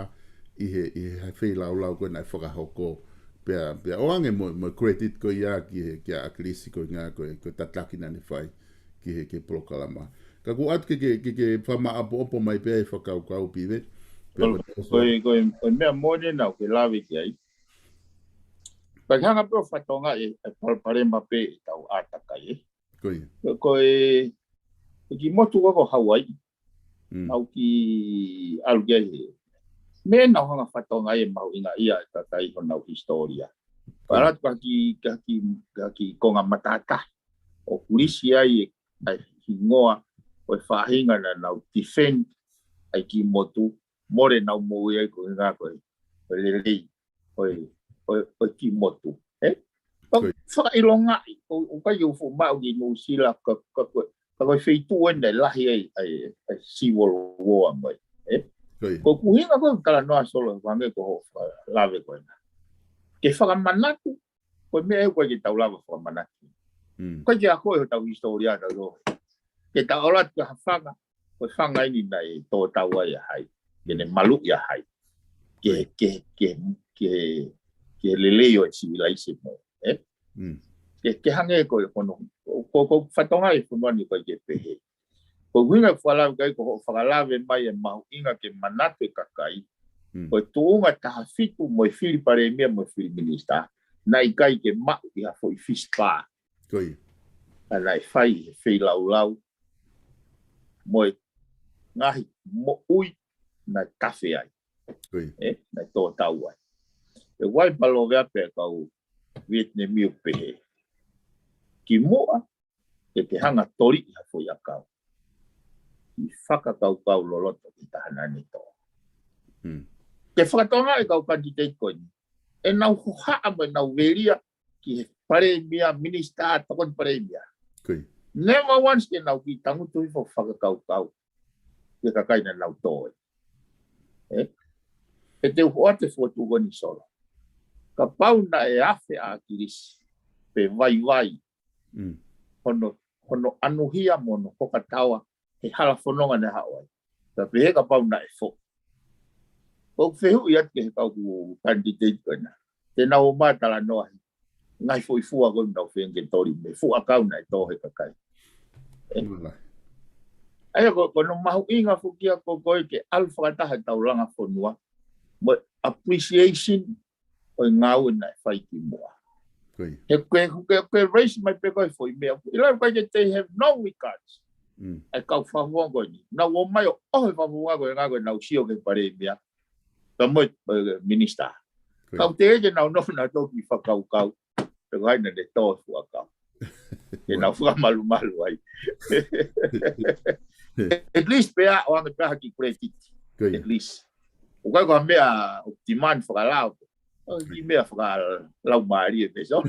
ʻi he, ʻi he feilaulau ko ē naʻe fakahoko. Pea, pea ʻoange mo, mo e credit ko ia ki he, kia ʻAkilisi ko e ʻuhinga ko e, ko e tataki naʻa ne fai ki he, ki he polokalama. Ka ʻoku ou ʻoatu ke, ke, ke, ke fakamaʻopoʻopo mai pē e fakakaukau Pive. Pea Ko, ko, ko e, ko e, ko e meʻa moʻoni naʻa ke lave ki ai. Ka ke hanga pē ʻo fakatokangaʻi e, e palopalema pē ʻetau ʻātakai, ē. Ko ia. Ko, ko e, ko e kiʻi motu ko ē ko Hauaiʻi. Mm. Au ki ʻalu ki ai he. Meʻa naʻa ku hanga fakatokangaʻi e mahuʻinga ia e kakai honau hisitōlia. Ko ia. Pea ʻalu atu ki ha kiʻi, ki ha kiʻi, ki ha kiʻi konga matātahi ʻoku lisi ai e, ʻa e hingoa ʻo e faʻahinga naʻa nau defend ʻa e kiʻi motu mole ʻenau moʻui ai ko e ʻuhinga ko e, ko e lelei ʻo e, ʻo e, ʻo e kiʻi motu. Ē? Ko ia. Fakaʻilongaʻi, ʻo, ʻoku ʻikai ke u fuʻu maʻu ki Nuʻusila ka, ka, ka, ka ko e feituʻu eni naʻe lahi ai, ʻa e, ʻa e civil war mo e. Ē? Ko ia. Ko e ʻuhinga ko ē talanoa Solo hangē ko hoʻo fakalave ko ena. Ke fakamanatu, ko e meʻa ʻoku ʻikai ke tau lava fakamanatu. Mm. ʻOku ʻikai ke akoʻi hotau hisitōlia ʻatautolu. Ke tau ʻalu atu ki ha fanga, ko e fanga eni naʻe tō tau ai ʻa hai. Ke ne maluʻi ʻa hai. Ke, ke, ke, ke, ke lelei ʻo e sivilaise mo, ē? Mm. Ke, ke hangē ko e hono, ko, ko, ko fatongia e fonua ni ʻoku ʻikai ke pehē. Ko e ʻuhinga e fakalave ko hoʻo fakalave mai e mahuʻinga ke manatu e kakai. Mm. Ko e tuʻunga taha fitu mo e fili palēmia mo e fili minisitā. Naʻe ʻikai ke maʻu ʻi ha foʻi fish pā. Ko ia. Ka naʻe fai he feilaulau mo e ngaahi moʻui naʻe tafe ai. Ko ia. Ē, naʻe tō tau ai. ʻE ʻai pē ʻo lave pē kau Vietnam ʻo pehē. Kimuʻa, ke te hanga toliʻi ha foʻi ʻakau. ʻI fakakaukau loloto ki he taha naʻa ne tō. Hmm. Ke fakatokangaʻi e kau kanititeiti ko eni. ʻEnau hohaʻa mo ʻenau velia ki he palēmia, minisitā, tokoni palēmia. Ko ia. Never once ke nau kiʻi tangutu hifo fakakaukau ki he kakai naʻa nau tō ai. Ē? He te u ʻoatu e fokotuʻu ko eni Solo. Kapau naʻe afe ʻa ʻAkilisi, pe vaivai, Mm. hono, hono ʻanuhia mo hono hoka taua he hala fononga naʻe haʻu ai. Ka pehē kapau naʻe foʻi. ʻOku ou fehuʻi atu ki he kau kanititeiti ko ena. Te nau ō mai ʻo talanoa he ngaahi foʻi fua ko ē naʻa nau feinga ke toli mei he fuʻu ʻakau naʻe tō he kakai. Ē? Mula. ʻA ia ko, ko hono mahuʻinga foki ia ko, ko e ke ʻalu fakataha ʻetau langa fonua. Mo e appreciation ʻo e ngāue naʻe fai kimuʻa. Ko ia. He ko e, ko e, ko e raise mai pē ko e foʻi meʻa. ʻIlo ʻoku ʻikai ke they have no regards. Mm. ʻA e kau fakafofonga ko eni. Nau ō mai ʻo, ʻo he fakafofonga ko e ngā ko e nau sio ki he palēmia. Ka mo e, e, minisitā. Ko ia. Ka ʻoku teʻeki ke nau nofo nautolu ʻo kiʻi fakakaukau. Pe ko hai naʻa ne tō e fuʻu ʻakau. Ke nau fakamalumalu ai. At least pea ʻoange pē ha kiʻi credit. Ko ia. At least. ʻOku ʻikai ko ha meʻa ʻoku demand fakalao. ʻOku kiʻi meʻa fakalaumālie pē, so.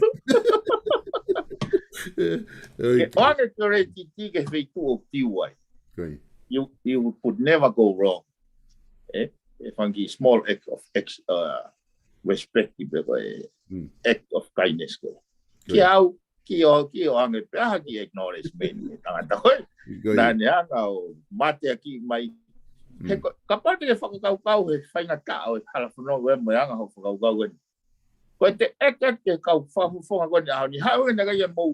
Ē, ʻoange credit ki he feituʻu ʻoku tiu ai. Ko ia. You, you could never go wrong. Ē? E fanga kiʻi small act of ex-, uh, respect pe ko e Mm. act of kindness ko ē. Ko ia. Kiate au, kiʻi ʻo, kiʻi ʻoange pē ha kiʻi acknowledgement e tangata ko ē. Ko ia. Naʻa ne hanga ʻo mateakiʻi mai. Mm. He ko, kapau te ke fakakaukau he faingataʻa ʻo e hala fononga ko ē mo e anga hoʻo fakakaukau ko eni. Ko e te ʻeke ki he kau fakafofonga ko eni ʻaho ni. Haʻu ʻo ne kai ke mou.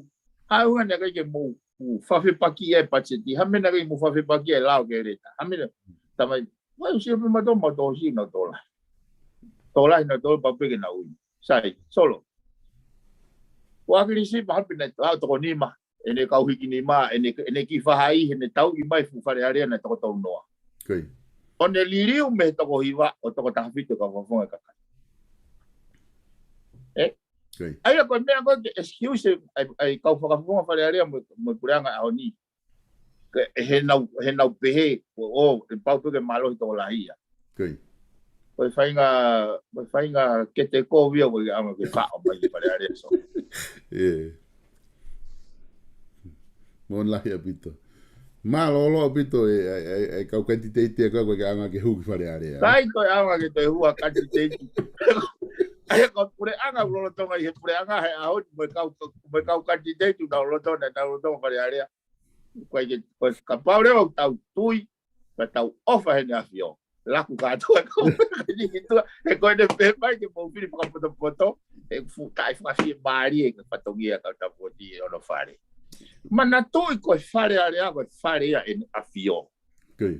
Haʻu ʻo ne kai ke mou. ʻOku fakafepaki e patiseti. Hā e meʻa naʻe ʻikai mo fakafepaki e lao ke leta. Hā e meʻa. Tamai. Wai, ʻosi pē mautolu, mautolu ʻosi nautolu. Tō lahi nautolu pau pē ke nau ui. Sai, Solo. Ko ʻAkilisi pē hā pē naʻe tau toko nima. ʻEne kau hiki nima, ʻene, ʻene kiʻi faʻahi, ʻene tauʻi mai fuʻu Fale Alea naʻe toko tolu noa. Ko ia. ʻO ne liliu mei he toko hiva ʻo toko taha fitu kau fakafofonga kakai. Ē? Ko ia. ʻA ia ko e meʻa ko ē ke excuse ʻa e, ʻa e kau fakafofonga Fale Alea mo, mo e puleʻanga ʻaho ni. Ke, he nau, he nau pehē, ʻo, ʻo, ʻe pau pē ke mālohi tokolahi ia. Ko ia. Ko e faʻahinga, ko e faʻahinga kete kovi ia ko e anga ke faʻo mai ki Fale Alea, so. ʻIo. Moʻoni lahi ʻaupito. Mālōlō ʻaupito e, e, e, e kau kanititeiti ʻa koe ko e anga ke hū ki Fale Alea. ʻIkai ko e anga ke toe hū ha kanititeiti. ʻA ia ko e puleʻanga lolotonga ʻi he puleʻanga he ʻaho ni mo e kau, mo e kau kanititeiti ʻoku nau lolotonga, nau lolotonga Fale Alea. Ko e ke, ko e kapau leva ʻoku tau tui, ka tau ʻofa heʻene ʻAfio. Laku kātoa ko e ki tuʻa, he ko ʻene pehē mai ke mou fili fakapotopoto, he ʻoku fuʻu taʻefiemālie e fatongia ka tau poti ʻi hono fale. Manatuʻi ko e Fale Alea, ko e fale ia ʻene ʻAfio. Kei.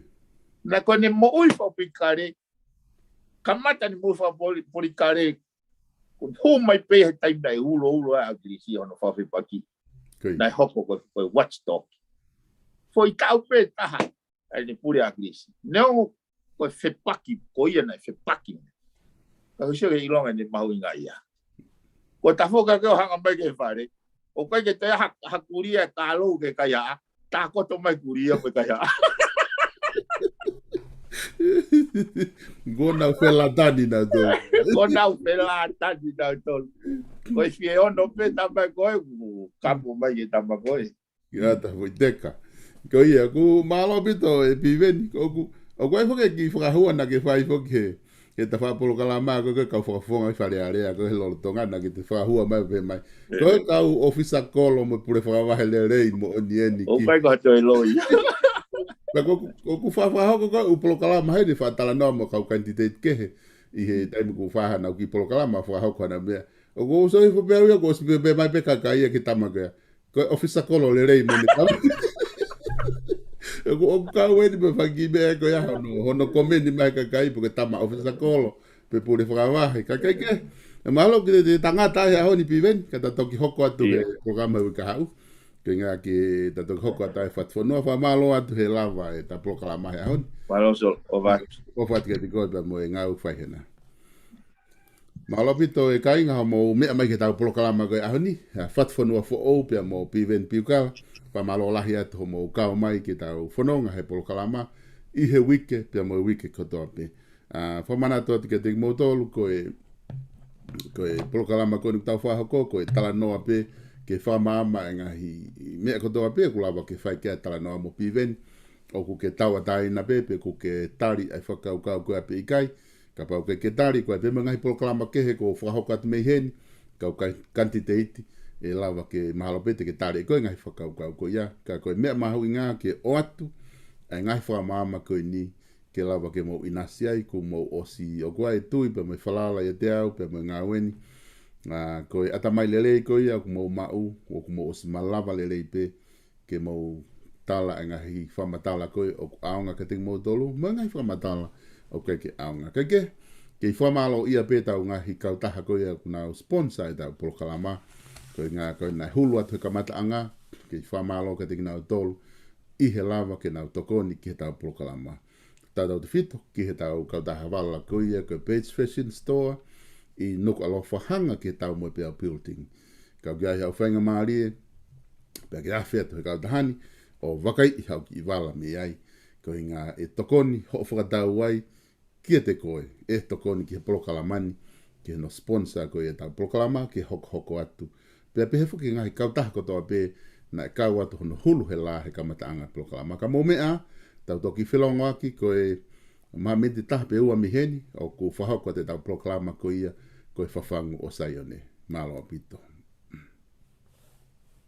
Na ko ʻene moʻui fakapolitikale, kamata ʻene moʻui fakapolitikale, ko e hū mai pē he taimi naʻe uloulo ai ʻa ʻAkilisi ʻi hono fakafepaki. Kei. Naʻe hoko ko e, ko e watchdog. Foʻi taʻu pē taha, ʻa ʻene pule ʻa ʻAkilisi. Neongo ko e fepaki, ko ia naʻe fepaki. Ka ko e sio ke ʻilonga ʻene mahuʻinga ia. Ko e tafoka ke ʻo hanga mai ki he fale. ʻOku ʻikai ke toe ha, ha kulia ka lou ke kaihaʻa. Takoto mai kulia mo e kaihaʻa. Ko ʻenau felātani nautolu. Ko ʻenau felātani nautolu. Ko e fie ono pē tama ko ē, ʻoku kapu mai ke tama ko ē. Ia ta foʻi teka. Ko ia, ʻoku mālō ʻaupito e Piveni, ʻoku, ʻoku ʻi ai foki e kiʻi fakahua naʻa ke fai foki he, he ta fakapolokalama ko ē kau fakafofonga ʻi Fale Alea ko ē he lolotonga naʻa ke te fakahua mai pē mai. Ko e kau ʻōfisa kolo mo e pule fakavahe lelei moʻoni eni. ʻOku ʻikai ko ha toe loi. Ka ko, ʻoku fakahoko ko e ʻū polokalama heni fakatalanoa mo e kau kanititeiti kehe ʻi he taimi ʻoku fai haʻanau kiʻi polokalama fakahoko haʻanau meʻa. ʻOku ou sio hifo pē au ia, ʻoku ʻosi pē, pē mai pē kakai ia ki he tama ko ia. Ko e ʻōfisa kolo lelei mo ne tama. ʻOku, ʻoku kau eni mo e fanga kiʻi meʻa ko ia hono, hono komeni mai kakai pe ko e tama ʻōfisa kolo, pe pule fakavahe, kakai kehe. ʻE mahalo ki he, he tangata he ʻaho ni Piveni, ka ta toki hoko atu he polokalama uike kahaʻu. Ke ngā ke ta toki hoko atu he Fatufonua, fakamālō atu he lava e ta polokalama he ʻaho ni. Mālō Solo, ʻofa atu. ʻOfa atu kiate koe pea mo e ngāue ʻoku fai hena. Mālō ʻaupito e kāinga hoʻomou meʻa mai ki he tau polokalama ko e ʻaho ni, ʻa Fatufonua Foʻou pea mo Piveni Piukala, fakamālō lahi atu hoʻomou kau mai ki he tau fononga he polokalama ʻi he uike pea mo e uike kotoa pē. ʻA, fakamanatu atu kiate kimoutolu ko e, ko e polokalama ko eni ʻoku tau fakahoko, ko e talanoa pē ke fakamaama e ngaahi meʻa kotoa pē ʻoku lava ke fai ki ai e talanoa mo Piveni, ʻoku ke tauʻatāina pē, pe ʻoku ke tali ai e fakakaukau ko ia pe ʻikai. Kapau ʻoku ke tali, ko e pē mo e ngaahi polokalama kehe ʻoku fakahoko atu mei heni, kau kai, kanititeiti, ʻe lava ke mahalo pē te ke tali ʻe koe e ngaahi fakakaukau ko ia. Ka ko e meʻa mahuʻinga ke ʻoatu ʻa e ngaahi fakamaama ko eni ke lava ke mou ʻinasi ai, kuo mou ʻosi, ʻoku ʻi ai e tui pea mo e falala ʻiate au pea mo e ngāue ni. ʻA, ko e ʻatamai lelei ko ia ʻoku mou maʻu, ʻoku mou ʻosi malava lelei pē ke mou tala e ngaahi fakamatala ko ē ʻoku ʻaonga kiate kimoutolu, mo e ngaahi fakamatala ʻoku ʻikai ke ʻaonga. Kae kehe, kei fakamālōʻia pē e tau ngaahi kautaha ko ia ʻoku nau sponsor e tau polokalama, ko e ngaahi, ko e ngaahi hulu atu he kamataʻanga, kei fakamālō kiate kinautolu ʻi he lava ke nau tokoni ki he tau polokalama. Tautautefito ki he tau kautaha vala ko ia ko e Page Fashion Store ʻi Nukuʻalofa, hanga ki he tau Moepeau Building. Ka ʻoku ʻi ai haʻo faingamālie pea ke afe atu he kautaha ni ʻo vakaiʻi haʻo kiʻi vala mei ai. Koeʻuhinga ʻe tokoni hoʻo fakatau ai kiate koe, ʻe tokoni ki he polokalama ni, ki hono sponsor ko ia e tau polokalama ke hokohoko atu. Pea pehē foki ki he ngaahi kautaha kotoa pē naʻe kau atu hono hulu he lā he kamataʻanga e polokalama. Ka mou meʻa, tau toki felongoaki, ko e maha miniti ʻe taha pe ua mei heni, ʻoku fakahoko atu e tau polokalama ko ia ko e Fafangu ʻo Saione. Mālō ʻaupito.